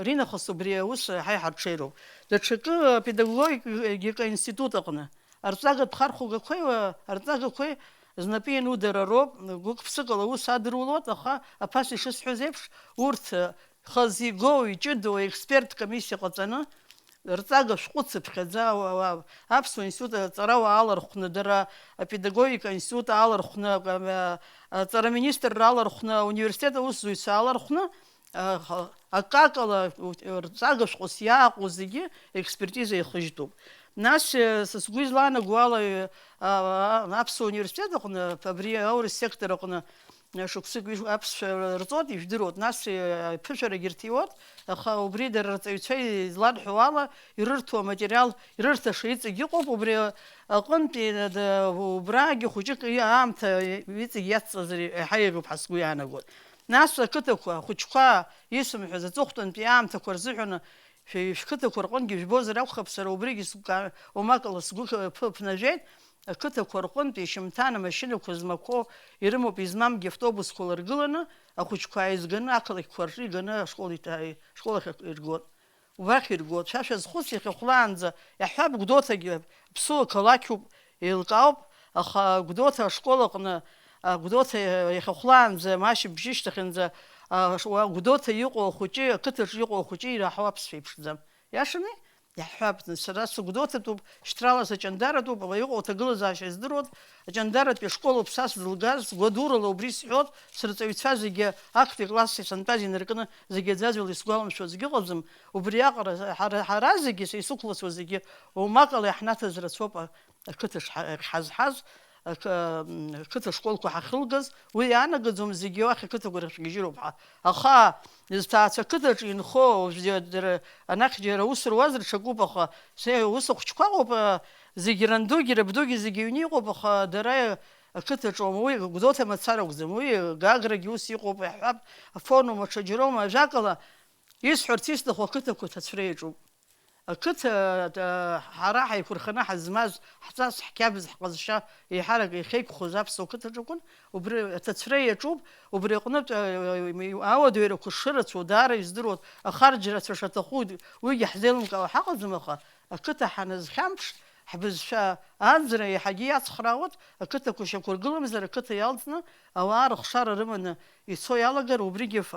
аринахыс убри аус ҳа иҳарҽеироуп. Даҽакы апедагогика институт аҟны арҵагатә хархәагақәеи, а, арҵагақәеи знапы иану дара роуп, гәык-ԥсыкала аус адырулоит, аха аԥас ишысҳәаз еиԥш, урҭ, а, хазы игоу, иҷыдоу аексперттә комиссиа ҟаҵаны, рҵага шәҟәы цыԥхьаӡа, уа, уа, аԥсуа институт аҵарауаа алархәны, дара апедагогика аинститут аалархәны, а, аҵара министрра алархәны, ауниверситет аусзуҩцәа аалархәны, а, ха-, акакала у-, рҵага шәҟәыс иааҟоу зегьы експертиза иахыжьтәуп. Нас, э, са сгәы излаанаго ала, э, а, а, аԥсуа университет аҟны, абри аурыс сектор аҟны, шықәсык ҩыш-, аԥсшәа рҵоит, ижәдыруеит, нас, э, аԥышәарагьы рҭиуеит, аха убри дара рҵаҩцәа изларҳәо ала, ирырҭо аматериал, ирырҭаша иҵегь ыҟоуп, убри аҟынтәи, э, д-, убраагьы хәыҷык и-, аамҭа иҵегь иацҵазар еиҳа еиӷьуп ҳәа сгәы иаанагоит. Нас ақыҭақәа, ахәыҷқәа исымҳәаз аҵыхәтәантәи аамҭақәа рзыҳәан шәа-, шәқыҭақәа рҟынгьы жәбозар акәхап, сара убригьы сгәы-, уамакала сгәы ԥы-, ԥнажәеит, Ақыҭақәа рҟынтә ишьымҭан амашьынақәа змақәоу, ирымоуп измамгьы автобусқәа ларгыланы, ахәыҷқәа ааизганы, ақалақьқәа рҿы иганы ашкол иҭа-, ашкол ахь иргон. Убахь иргон. Шәа шәазхәыц, иахьа хәлаанӡа, иаҳҳәап, Гәдоуҭагьы аԥсуа қалақьуп, еилкаауп, аха Гәдоуҭа ашкол аҟны, а, Гәдоуҭа иахьа хәлаанӡа, ма ашьыбжьышьҭахьынӡа, а, ш-, уа Гәдоуҭа иҟоу ахәыҷы, ақыҭаҿы иҟоу ахәыҷы ираҳауа аԥсшәа иԥшӡам. Иашами? Иаҳҳәап, сара сыгәдоуҭатәуп, шьҭрала саҷандаратәуп, уа иҟоу аҭагылазаашьа здыруеит, аҷандаратәи ашколоуп са сзылгаз, гәадурала убри сҳәоит, сырҵаҩцәа зегьы актәи акласс санҭаз инаркны зегьы аӡәаӡәала исгәаламшәо аӡәгьы ыҟаӡам, убриаҟара ҳара, ҳара зегьы, са исықәлацәоу зегьы, оумакала иаҳнаҭаз рацәоуп, а-, ақыҭа шҳа-, ҳазҳаз, ақы-, м, ақыҭа школқәа ҳахьылгаз, уи иаанагаӡом зегьы уахь ақыҭақәа рахь шәгьежьыроуп ҳәа. Аха, зҭаацәа ақыҭаҿы инхо, уажәы дара анахь џьара аус руазар ҽакуп, аха, се-, ус ахәыҷқәа ыҟоуп, а, зегьы рандугьы, рабдугьы зегьы аҩны иҟоуп, аха дара ақыҭаҿы аума, уи Гәдоуҭа мацара акәӡам, уи Гаграгьы ус иҟоуп, иаҳҳәап, афорум аҽаџьароума, ажәакала, исҳәарц исҭаху ақыҭақәа ҭацәра иаҿуп. Ақыҭа, а, ҳара ҳаиқәырханы ҳазмаз, ҳҵас, ҳқьабз, ҳҟазшьа еиҳарак иахьеиқәхоз аԥсуа қыҭаҿ акәын, убри аҭацәра иаҿуп, убри аҟнытә, а, ауадаҩрақәа шырацәоу даара издыруан, ахарџь рацәа шаҭаху, уигьы ҳзеилымкаауа ҳаҟаӡам, аха ақыҭа ҳаназхьамԥш, ҳбызшәа аӡра еиҳагьы иацхраауеит, ақыҭақәа шьақәыргыламзар, ақыҭа иалҵны ауаа рыхшара рыманы ицо иалагар, убригьы ф-,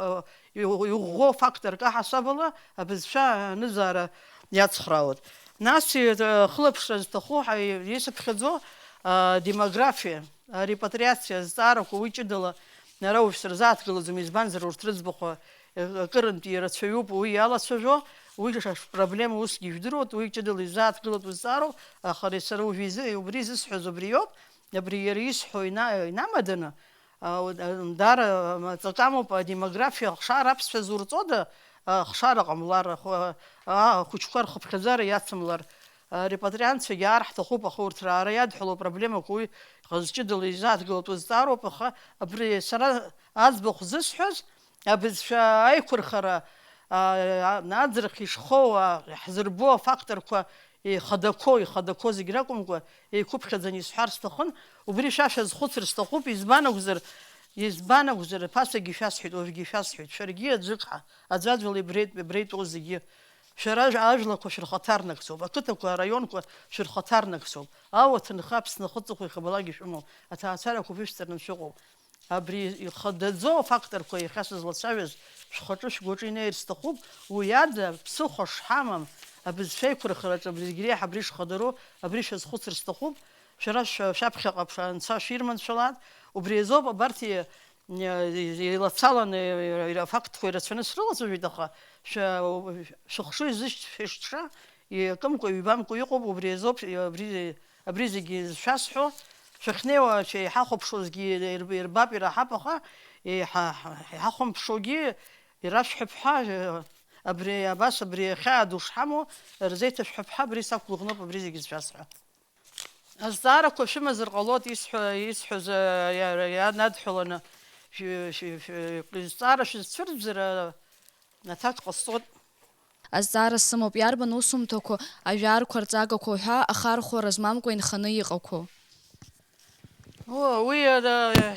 иу-, иӷәӷәоу факторк аҳасабала абызшәа аныӡаара иацхраауеит. Нас, э, хылаԥшра зҭаху ҳа-, исыԥхьаӡо, а, демографиа, арепатриациа азҵаарақәа уи ҷыдала ара уажә сырзааҭгылаӡом, избанзар, урҭ рыӡбахә, э, акырынтә ирацәаҩуп уи иалацәажәо, уи ша-, проблема усгьы ижәдыруеит, уи ҷыдала изааҭгылатәу зҵаароуп, аха ари сара уажә изы-, убри изысҳәаз убриоуп, абри иара исҳәо ина-, инамаданы, а, у-, а, даара, м, аҵакы амоуп, адемографиа ахшара аԥсшәа зурҵода, а, ахшара ҟамлар, ахә-, а, ахәыҷқәа рхыԥхьаӡара иацымлар, Арепатриантцәагьы аар ҳҭахуп, аха урҭ раара иадҳәалоу апроблемақәа уи хазҷыдала изааҭгылатәу зҵаароуп, аха абри сара аӡбахә зысҳәаз, абызшәа аиқәырхара, а, а, аӡырхә ишхоу, а, иаҳзырбо афакторқәа ихадақәоу, ихадақәоу зегь ракәымкәа, еиқәыԥхьаӡаны исҳәар сҭахын, убри шәа шәазхәыцыр сҭахуп, избан акәзар, избан акәзар, ԥасагьы шәасҳәеит, уажәгьы шәасҳәеит, шәаргьы аӡәык ҳа, аӡәаӡәала ибреит-, ибреитәу зегьы. Шәара ажә-, ажәлақәа шәырхаҭарнакцәоуп, ақыҭақәа, араионқәа шәырхаҭарнакцәоуп. Ауа, ҭынха, Аԥсны ахы-, аҵыхәа ихабалак ишәымоу, аҭаацәарақәа шәышәҵарны шәыҟоуп. Абри ихадаӡоу афакторқәа иахьа сызлацәажәаз шәхаҿы шәгәаҿы инеир сҭахуп, уи ада ԥсыхәа шҳамам, абызшәа еиқәырхараҿы абри зегь реиҳа абри шхадароу, абри шәазхәыцыр сҭахуп, шәара шәа-, шәаԥхьаҟа ԥш-, анцәа шәирманшәалааит, убри азоуп абарҭ и-, и-, илацаланы, и-, и-, афактқәа ирацәаны срылацәажәеит, аха шәа-, шәыхшыҩ зышьҭ-, шәышьҭша, икымкәа, ҩбамкәа иҟоуп, убри азоуп, абри, абри зегьы зшәасҳәо, шәахьнеиуа, шәеиҳахәаԥшуазгьы ир-, ирбап, ираҳап, аха еиҳа-, еиҳахәамԥшуагьы ирашәҳәап ҳәа, абри, абас, абри ахьаа ду шҳамоу рзеиҭашәҳәап ҳәа, абри сақәгәыӷноуп, абри зегьы зшәасҳәо. Азҵаарақәа шәымазар ҟалоит, исҳәо-, исҳәаз, а, иа-, иа-, ианадҳәаланы, шәи-, шәи-, шәи-, зҵаара шәызцәырӡыр, а, аҭак ҟасҵоит. Азҵаара сымоуп, иарбан усумҭақәоу ажәарқәа рҵагақәоу ҳәа ахархәара змамкәа инханы иҟақәоу? О, уи, а,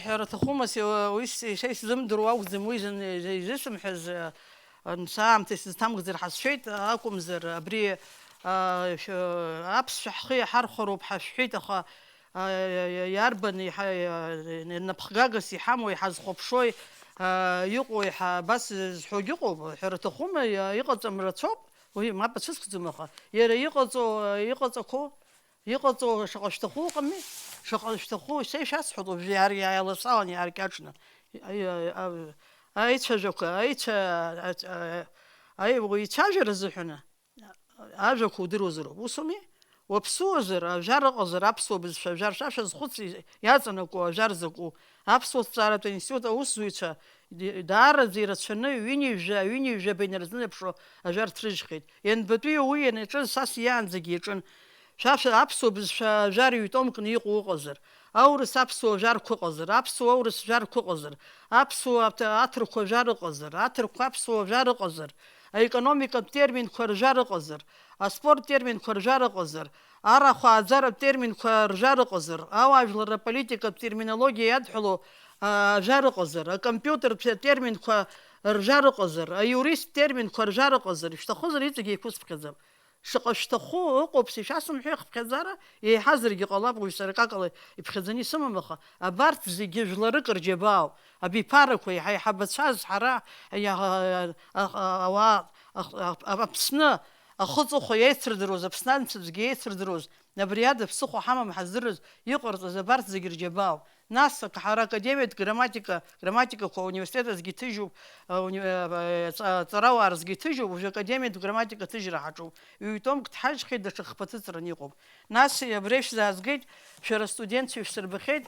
ҳәара аҭахума, се-, уи с-, са исзымдыруа акәӡам, уи зын-, изысымҳәаз, а, анцәа аамҭа исызҭамгӡар ҳәа сшәеит, акәымзар, абри, а, шә-, аԥсшәа ҳхы иаҳархәароуп ҳәа шәҳәеит, аха, а, иарбан иҳа-, а, напхгагас иҳамоу, иҳазхәаԥшуеи, а, иҟоу, иҳа-, абас зҳәогьы ыҟоуп, ҳәара аҭахума, иа-, иҟаҵам рацәоуп, уи мап ацәыскӡом, аха иара иҟаҵоу, иҟаҵақәоу, иҟаҵоу шаҟа шәҭаху ыҟами, шаҟа шәҭаху, са ишәасҳәоит уажәы иаар-, иааласалан, иааркьаҿны. Аи-, аи-, а-, аицәажәақәа, аицәа-, а-, а-, аи-, уаҩ ицәажәара азыҳәаны ажәақәа удыруазароуп, усоуми? Уаԥсуазар, ажәар ыҟазар, аԥсуа бызшәа ажәар, шәа шәазхәыц, иаҵанакуа ажәар закәу? Аԥсуа ҭҵааратә институт аусзуҩцәа ди-, даараӡа ирацәаны ҩынҩажәа, ҩынҩажәаба инарзынаԥшуа ажәар ҭрыжьхьеит. Ианбатәи уи ианаҿыз, са сиаанӡагьы иаҿын. Шәа, шәа аԥсуа бызшәа ажәар ҩ-томкны иҟоу ыҟазар, аурыс аԥсуа жәарқәа ыҟазар, аԥсуа аурыс жәарқәа ыҟазар, аԥсуа аҭ-, аҭырқәа жәар ыҟазар, аҭырқәа аԥсуа жәар ыҟазар, аекономикатә терминқәа ржәар ыҟазар, аспорт терминқәа ржәар ыҟазар, арахә ааӡаратә терминқәа ржәар ыҟазар, ауаажәларра политикатә терминологиа иадҳәалоу, аа, жәар ыҟазар, акомпиутертә терминқәа ржәар ыҟазар, аиурист терминқәа ржәар ыҟазар, ишәҭахызар иҵегь еиқәысԥхьаӡап. Шаҟа шәҭаху ыҟоуп, сишәасымҳәеи хыԥхьаӡара, еиҳазаргьы ҟалап, уажә сара акакала иԥхьаӡаны исымам, аха абарҭ зегьы жәларык рџьабаауп. Абиԥарақәа, иҳа-, иҳабацәаз ҳара, иа-, а-, а-, ауаа, а-, а-, а-, Аԥсны ахы-, аҵыхәа еицырдыруаз, Аԥсны анҭыҵгьы еицырдыруаз, абри ада ԥсыхәа ҳамам ҳаздырыз иҟарҵаз абарҭ зегьы рџьабаауп. Нас ак-, ҳара академиатә грамматика, грамматикақәа ауниверситет азгьы иҭыжьуп, ауни-, э, э, ҵа-, ҵарауаа рзгьы иҭыжьуп, уажәы академиатә грамматика ҭыжьра ҳаҿуп. Ҩ-томк дҳажьхьеит, даҽа хԥа ҭыҵран иҟоуп. Нас абри шәзаазгеит, шәара студентцәа ишәсырбахьеит,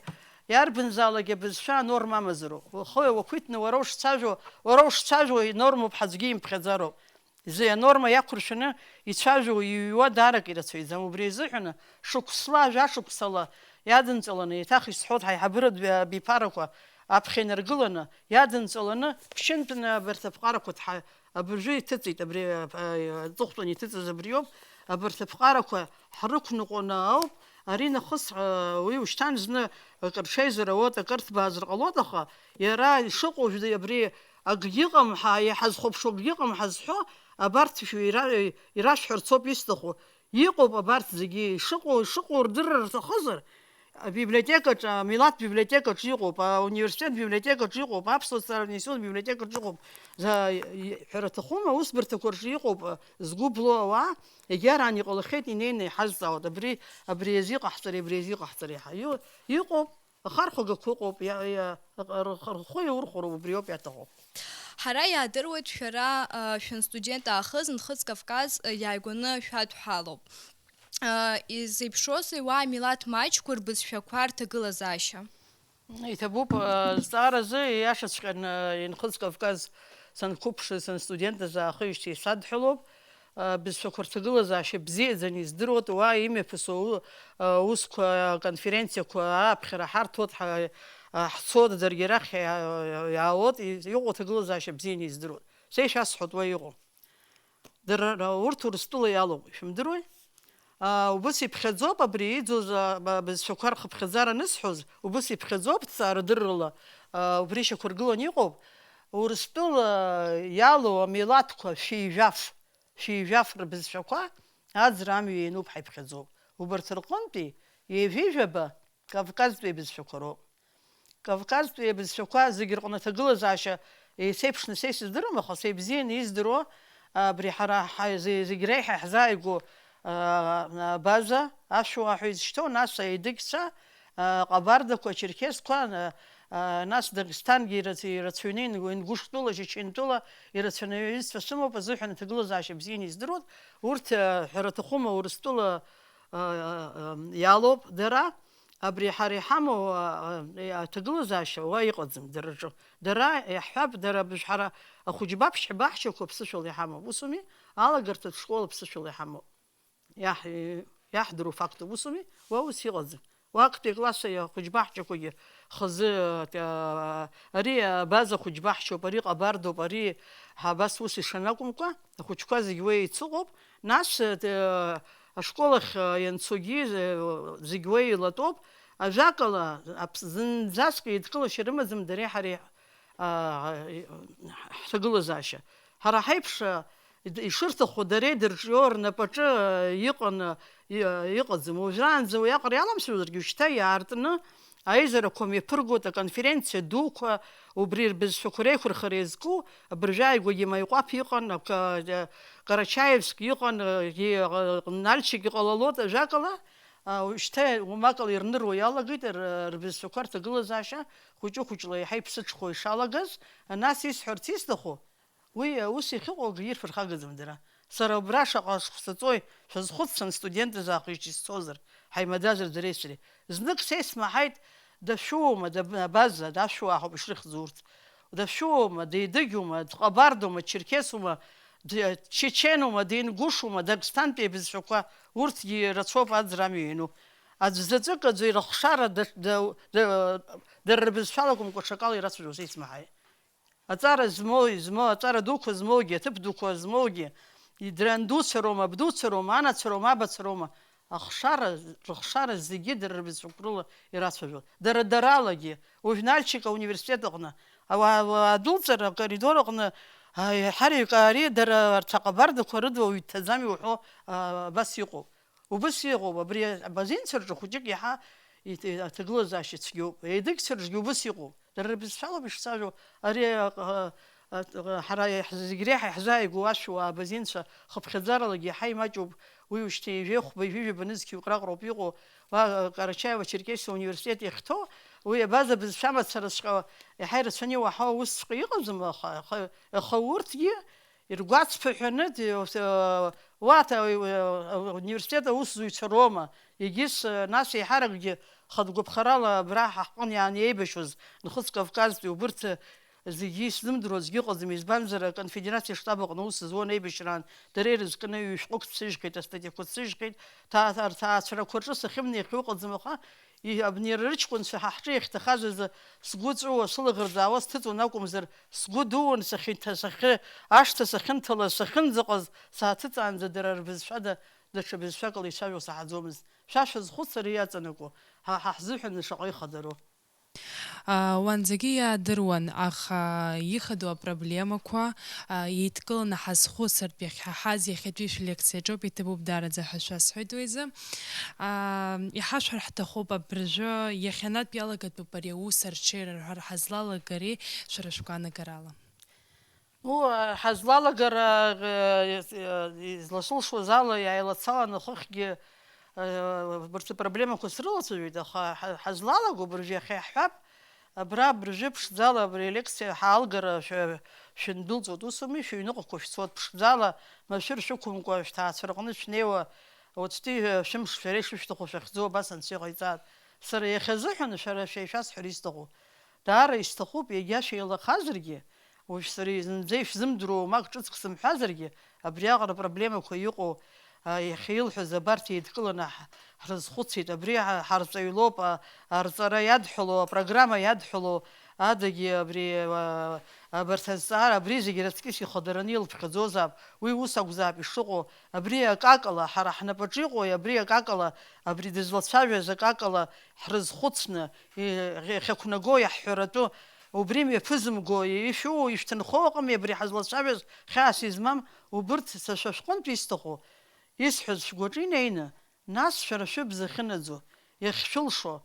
иарбанзаалак абызшәа анорма амазароуп. Ухы уақәиҭны уара ушцәажәо, уара ушцәажәо инормоуп, ҳаӡәгьы имԥхьаӡароуп. Зы анорма иақәыршәаны ицәажәо, иҩуа даарак ирацәаҩӡам. Убри азыҳәаны, шықәсла, жәашықәсала иадынҵаланы, еиҭах исҳәоит, ҳаиҳабыратә абиԥарақәа аԥхьа инаргыланы, иадынҵаланы, ԥшьынтәны абарҭ аԥҟарақәа дҳа-, абыржәы иҭыҵит, абри, а, а, аҵыхәтәан иҭыҵыз абриоуп, абарҭ аԥҟарақәа ҳрықәныҟәаны ауп, ари нахыс, а, уи ушьҭан зны акыр ҽеизар ауеит, акыр ҭбаазар ҟалоит, аха иара ишыҟоу, абри акгьы ыҟам, ҳа-, иҳазхәаԥшуа акгьы ыҟам ҳазҳәо, абарҭ шәҩра-, ирашәҳәарц ауп исҭаху. Иҟоуп абарҭ зегьы, ишыҟоу, ишыҟоу рдырыр рҭахызар, абиблиотекаҿы, амилаҭ библиотекаҿы иҟоуп, ауниверситет библиотекаҿы иҟоуп, аԥсуа ҭҵааратә институт библиотекаҿы иҟоуп. За-, и-, ҳәара аҭахума, усбарҭақәа рҿы иҟоуп, э, згәы блоу ауаа, егьараан иҟалахьеит инеины иҳазҵаауеит, абри, абри азы иҟаҳҵари, абри азы иҟаҳҵари ҳәа. Иу-, иҟоуп, ахархәагақәа ыҟоуп, иа-, иа-, рхы, рхы иаурхәароуп, убриоуп иаҭаху. Ҳара иаадыруеит шәара, а, шәанстудент аахыс Нхыҵ Кавказ, а, иааигәаны шәадҳәалоуп. А, изеиԥшроузеи уа амилаҭ маҷқәа рбызшәақәа рҭагылазаашьа? Иҭабуп, а, зҵааразы ииашаҵәҟьаны, а, Нхыҵ Кавказ санқәыԥшыз, санстудентыз аахижьҭеи садҳәалоуп. Абызшәақәа рҭагылазаашьа бзиаӡаны издыруеит, уа имҩаԥысуа у-, аусқәа, аконференциақәа ааԥхьара ҳарҭоит, ҳа-, ҳцоит, даргьы арахь иа-, иаауеит, и-, иҟоу аҭагылазаашьа бзианы издыруеит. Са ишәасҳәоит уа иҟоу. Дара, урҭ Урыстәыла иалоуп, ишәымдыруеи? Аа, убыс иԥхьаӡоуп абри иӡоз, а, ба-, абызшәақәа рхыԥхьаӡара анысҳәоз, убыс иԥхьаӡоуп, ҭҵаарадыррала, аа, убри шьақәыргыланы иҟоуп. Урыстәыла иалоу амилаҭқәа шәи жәаф, шәи жәаф рбызшәақәа аӡра амҩа иануп ҳәа иԥхьаӡоуп. Убарҭ рҟынтәи ҩажәи жәаба Кавказтәи абызшәақәа роуп. Кавказтәи абызшәақәа зегьы рҟны аҭагылазаашьа еицеиԥшны са исыздырам, аха са ибзианы издыруа, абри ҳара ҳа-, зе-, зегь реиҳа иаҳзааигәоу, а, абаза, ашәуа ҳәа изышьҭоу, нас аедыгьцәа, а, ҟабардақәа, ачерқьесқәа, а, а, нас Дагестангьы ирац-, ирацәаҩны Ин-, Ингушьтәыла, Чечентәыла ирацәаҩны аҩызцәа сымоуп азыҳәан аҭагылазаашьа бзианы издыруан. Урҭ, а, ҳәара аҭахума, Урыстәыла, а, а, а, иалоуп дара. Абри ҳара иҳамоу, а, а, аҭагылазаашьа уа иҟаӡам дара рҿы. Дара иаҳҳәап, дара абжь-, ҳара ахәыҷбаԥшь-, баҳчақәа ԥсышәала иҳамоуп, усуми? Алагарҭатә школ ԥсышәала иҳамоуп. Иаҳ-, иаҳдыруа фактуп, усуми? Уа ус иҟаӡам. Уа актәи акласс ахәыҷбаҳчақәагьы хазы, а, ари абаза хәыҷбаҳчоуп, ари ҟабардоуп, ари ҳа-, абас ус ишанакәымкәа, ахәыҷқәа зегь уа еицыҟоуп, нас, а, ашкол ахь, а, ианцогьы, а, зегь уа еилатәоуп. Ажәакала, аԥс-, зынӡаск еидкылашьа рымаӡам дареи ҳареи, а, ҳҭагылазаашьа. Ҳара ҳаиԥш, а, ишырҭаху дара идырҿио рнапаҿы, а, иҟан, а, и-, а, иҟаӡам. Уажәраанӡа уи аҟара иаламсуазаргьы, шьҭа иаартны аизарақәа мҩаԥыргоит, аконференциа дуқәа, убри рбызшәақәа реиқәырхара иазку, абыржәы ааигәагьы Маиҟәаԥ иҟан, ака-, а, Карачаевск иҟан, а, и-, а, Нальчик иҟалалоит, ажәакала, а, шьҭа уамакала ирныруа иалагеит р-, рбызшәақәа рҭагылазаашьа, хәыҷы-хәыҷла еиҳа иԥсыҽхо ишалагаз, нас исҳәарц исҭаху, уи аус иахьыҟоу акгьы ирԥырхагаӡам дара. Сара убра шаҟа шықәса ҵуеи, шәазхәыццан, студентыз аахижьҭеи сцозар, ҳаимадазар дареи сареи. Знык са исмаҳаит, дашәуоума, даб-, абаза, дашәуа ҳауп ишрыхьӡу урҭ. Дашәуоума, деидыгьума, дҟабардоума, дчерқьесума, д-, чеченума, деингушума, Дагстантәи абызшәақәа, урҭгьы рацәоуп аӡра амҩа иану. Аӡә заҵәык аӡәы ирыхшара да-, да-, да-, дара рбызшәа алакәымкәа ҽакала ирацәажәо са исмаҳаит. Аҵара змоу, измоу, аҵара дуқәа змоугьы, аҭыԥ дуқәа змоугьы, идра-, андуцәа роума, абдуцәа роума, анацәа роума, абацәа роума, ахшара, рыхшара зегьы дара рбызшәақәа рыла ирацәажәон. Дара даралагьы, уажә Нальчик ауниверситет аҟны, ауаа, ауаа адәылҵара акоридор аҟны, аи, ҳарҩык аари, дара арҭ аҟабардақәа рыдуа уаҩ дҭаӡам иуҳәо, а, абас иҟоуп. Убыс иҟоуп, абри абазинцәа рҿы хәыҷык иаҳа иҭ-, аҭагылазаашьа цәгьоуп. Еидыгцәа рҿгьы убыс иҟоуп. Дара рбызшәалоуп ишцәажәо. Ари, а, а, а, ҳара иаҳ-, зегь реиҳа иаҳзааигәоу ашәуа абазинцәа хыԥхьаӡаралагьы иаҳа имаҷуп. Уи ушьҭа ҩажәи хәба, ҩажәи жәаба нызқьҩык раҟароуп иҟоу. Уа, а, Карачаево-Черкесиа университет иахьҭоу, уи абаза бызшәа мацараҵәҟьа иаҳа ирацәаны иуаҳауа усҵәҟьа иҟаӡам, аха, аха, аха урҭгьы иргәацԥыҳәаны, ди-, э, уа аҭа-, э, университет аусзуҩцәа роума, егьыс, э, нас еиҳаракгьы хатә гәаԥхарала абра ҳаҟны иаанеибашьуаз, Нхыҵ Кавказтәи убырҭ, э, зегьы исзымдыруа аӡәгьы ыҟаӡам, избанзар, аконфедерациа аштаб аҟны аус зуан аибашьраан дара ирызкны ҩышәҟәык ҭсыжьхьеит, астатиақәа ҭсыжьхьеит, ҭаа-, ар-, ҭаацәарақәа рҿы сахьымнеихьоу ыҟаӡам, аха, и-, абни ара рыҷкәынцәа ҳа ҳҿы иахьҭахаз азы сгәы ҵәыуа, сылаӷырӡ аауа сҭыҵуан акәымзар, сгәы дууан сахьынҭа-, сахьы-, ашҭа сахьынҭалаз, сахьынӡаҟаз, сааҭыҵаанӡа дара рбызшәада даҽа бызшәакала ицәажәо саҳаӡомызт. Шәа шәазхәыц ари иаҵанакуа, ҳа, ҳа ҳзыҳәан шаҟа ихадароу. А, уанӡагьы иаадыруан, аха ихадоу апроблемақәа, а, еидкыланы ҳазхәыцыртә иахьҳаҳаз иахьатәи шәлекциаҿоуп, иҭабуп даараӡа ҳәа шәасҳәоит уи азы. А, иҳашәҳәар ҳҭахуп абыржәы, иахьанатә иалагатәуп ари аус арҽеира рҳәар ҳазлалагари шәара шәгәаанагарала? Ну, ҳазлалагара, э, э, изласылшоз ала иааилацаланы хыхьгьы, э, абарҭ апроблемақәа срылацәажәеит, аха ҳа-, ҳазлалаго абыржәы иахьа иаҳҳәап, абра абыржәы ԥшӡала абри алекциа ҳаалгара шәа-, шәындәылҵуеит, ус ауми, шәыҩныҟақәа шәцоит ԥшӡала, машәыр шәықәымкәа шәҭаацәа рҟны шәнеиуа, уаҵәтәи шәымш шәара ишышәҭаху шәахьӡу абас анцәа иҟаиҵааит. Сара иахьазыҳәан шәара шәа ишәасҳәар исҭаху, даара исҭахуп, иагьа шәеилахазаргьы, Уажә сара зынӡа ишәзымдыруа уамак ҿыцк сымҳәазаргьы, абриаҟара проблемақәа иҟоу, а, иахьа илҳәаз абарҭ еидкыланы ҳ-, ҳрызхәыцит, абри ҳа-, ҳарҵаҩлоуп, а, арҵара иадҳәалоу, апрограмма иадҳәалоу адагьы абри, а, абарҭ азҵаара, абри зегьы раҵкьыс ихадараны илыԥхьаӡозаап, уи ус акәзаап ишыҟоу, абри акакала, ҳара ҳнапаҿы иҟоу, абри акакала, абри дызлацәажәаз акакала ҳрызхәыцны, и-, иахьақәнаго иаҳҳәаратәы, Убри мҩаԥызымго, ишәу, ишәҭынхо ыҟами абри ҳазлацәажәаз хьаас измам, убырҭ са шәа шәҟынтә исҭаху, исҳәаз шәгәаҿы инеины, нас шәара шәыбз ахьынаӡо, иахьшәылшо,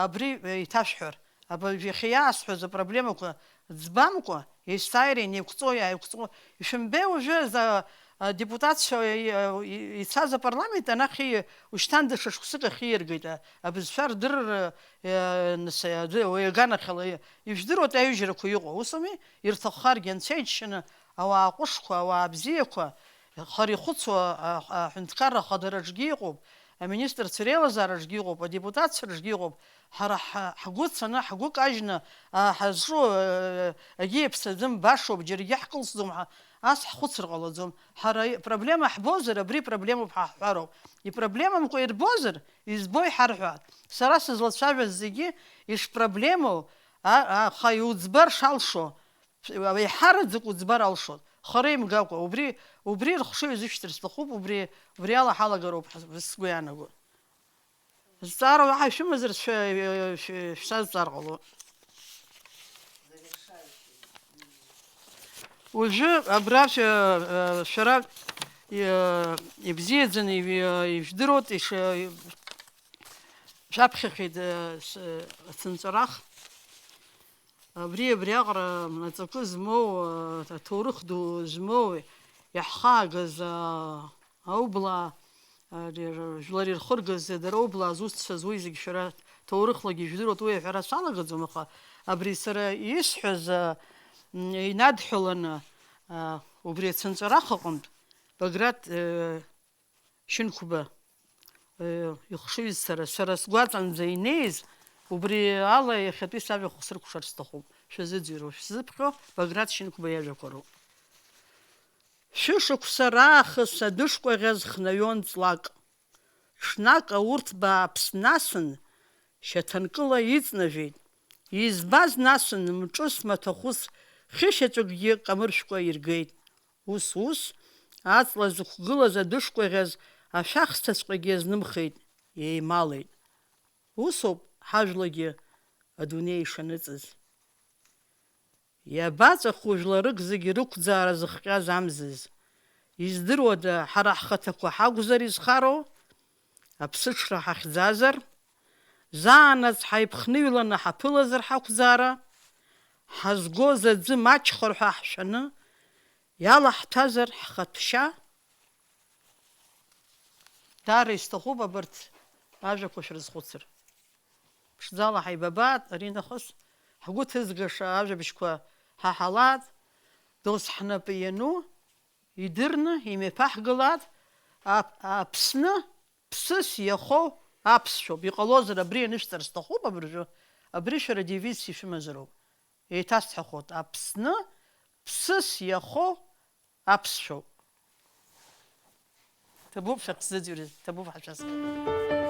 абри еиҭашәҳәар, абыржә иахьа иаасҳәаз апроблемақәа ӡбамкәа, есааира инеиқәҵо, иааиқәҵо, ишәымбеи уажәы за-, адепутатцәа, и-, и-, ицаз апарламент анахь и-, ушьҭан даҽа шықәсык ахьииргеит, а-, абызшәа рдырра, е, нас, аӡәы уи аганахьала, е, ижәдыруеит аҩыжәрақәа иҟоу, ус ауми? Ирҭаххаргьы анцәа иџьшьаны, ауаа ҟәышқәа, ауаа бзиақәа, хара ихәыцуа, а, а, аҳәынҭқарра ахадара аҿгьы иҟоуп, аминистрцәа реилазаараҿгьы иҟоуп, адепутатцәа рҿгьы иҟоуп. Ҳара ҳа-, ҳгәы цаны, ҳгәы кажьны, а, ҳазҿу, э, агьи иаԥсаӡам, башоуп, џьаргьы ҳкылсӡом ҳәа, ас ҳхәыцыр ҟалаӡом. Ҳара и-, проблема ҳбозар, абри проблемоуп ҳәа ҳҳәароуп. Ипроблемамкәа ирбозар, избо иҳарҳәааит. Сара сызлацәажәаз зегьы ишпроблемоу, а, аха иуӡбар шалшо, еиҳараӡак уӡбар алшоит. Хара имгакәа, убри, убри рыхшыҩ азышьҭыр сҭахуп, убри, убри ала ҳалагароуп ҳа-, сгәы иаанагоит. Зҵаара уаҳа ишәымазар, шәа-, шәа-, шәсазҵаар ҟалоит. Уажәы абра шәа-, шәара, э, ибзиаӡаны ижә-, ижәдыруеит, иш-, шәаԥхьахьеит, э, с-, ацынҵәарах. Абри, абриаҟара аҵакы змоу, э, аҭоурых ду змоу, иаҳхаагаз, э, аублаа, ари р-, жәлар ирхыргаз, дара аублаа зусҭцәаз, уи зегь шәара ҭоурыхлагьы ижәдыруеит, уи аҳәара салагаӡом, аха абри сара исҳәаз, а, м, инадҳәаланы, а, убри ацынҵәарах аҟынтә Баграт, э, Шьынқәба, э, ихшыҩзцара, сара сгәаҵанӡа инеиз, убри ала иахьатәи сажәахә срыкәшар сҭахуп. Шәазыӡырҩуа шәзыԥхьо Баграт Шьынқәба иажәақәа роуп. Шәышықәса раахыс адәышкәаӷьаз хнаҩон ҵлак. Ҽнак аурҭ бааԥс насын, шьаҭанкыла иҵнажәеит. Избаз насын, мҿыс маҭәахәыс хьышьаҵәыкгьы камыршәкәа иргеит. Ус, ус, аҵла зықәгылаз адәышкәаӷьаз ашәахсҭаҵәҟьагьы азнымхеит, еималеит. Усоуп ҳажәлагьы адунеи ишаныҵыз. Иабаҵәаху жәларык зегьы рықәӡаара зыхҟьаз амзыз? Издыруада, ҳара ҳхаҭақәа ҳакәзар изхароу? Аԥсыҽра ҳахьӡазар? Заанаҵ ҳаиԥхныҩланы ҳаԥылазар ҳақәӡаара? Ҳазгоз аӡы маҷхар ҳәа ҳшәаны, иалаҳҭазар ҳхатә шьа? Даара исҭахуп абарҭ ажәақәа шәрызхәыцыр. Ԥшӡала ҳаибабааит, аринахыс ҳгәы ҭызгаша ажәабжьқәа ҳаҳалааит, дос ҳнапы иану идырны имҩаԥаҳгалааит, Ап-, Аԥсны ԥсыс иахоу аԥсшәоуп. Иҟалозар, абри анышәҵар сҭахуп абыржәы, абри шәара девизс ишәымазароуп. Еиҭасҳәахоит, Аԥсны ԥсыс иахоу аԥсшәоуп. Ҭабуп шәахьсзыӡырҩыз, ҭабуп ҳашәасҳәара.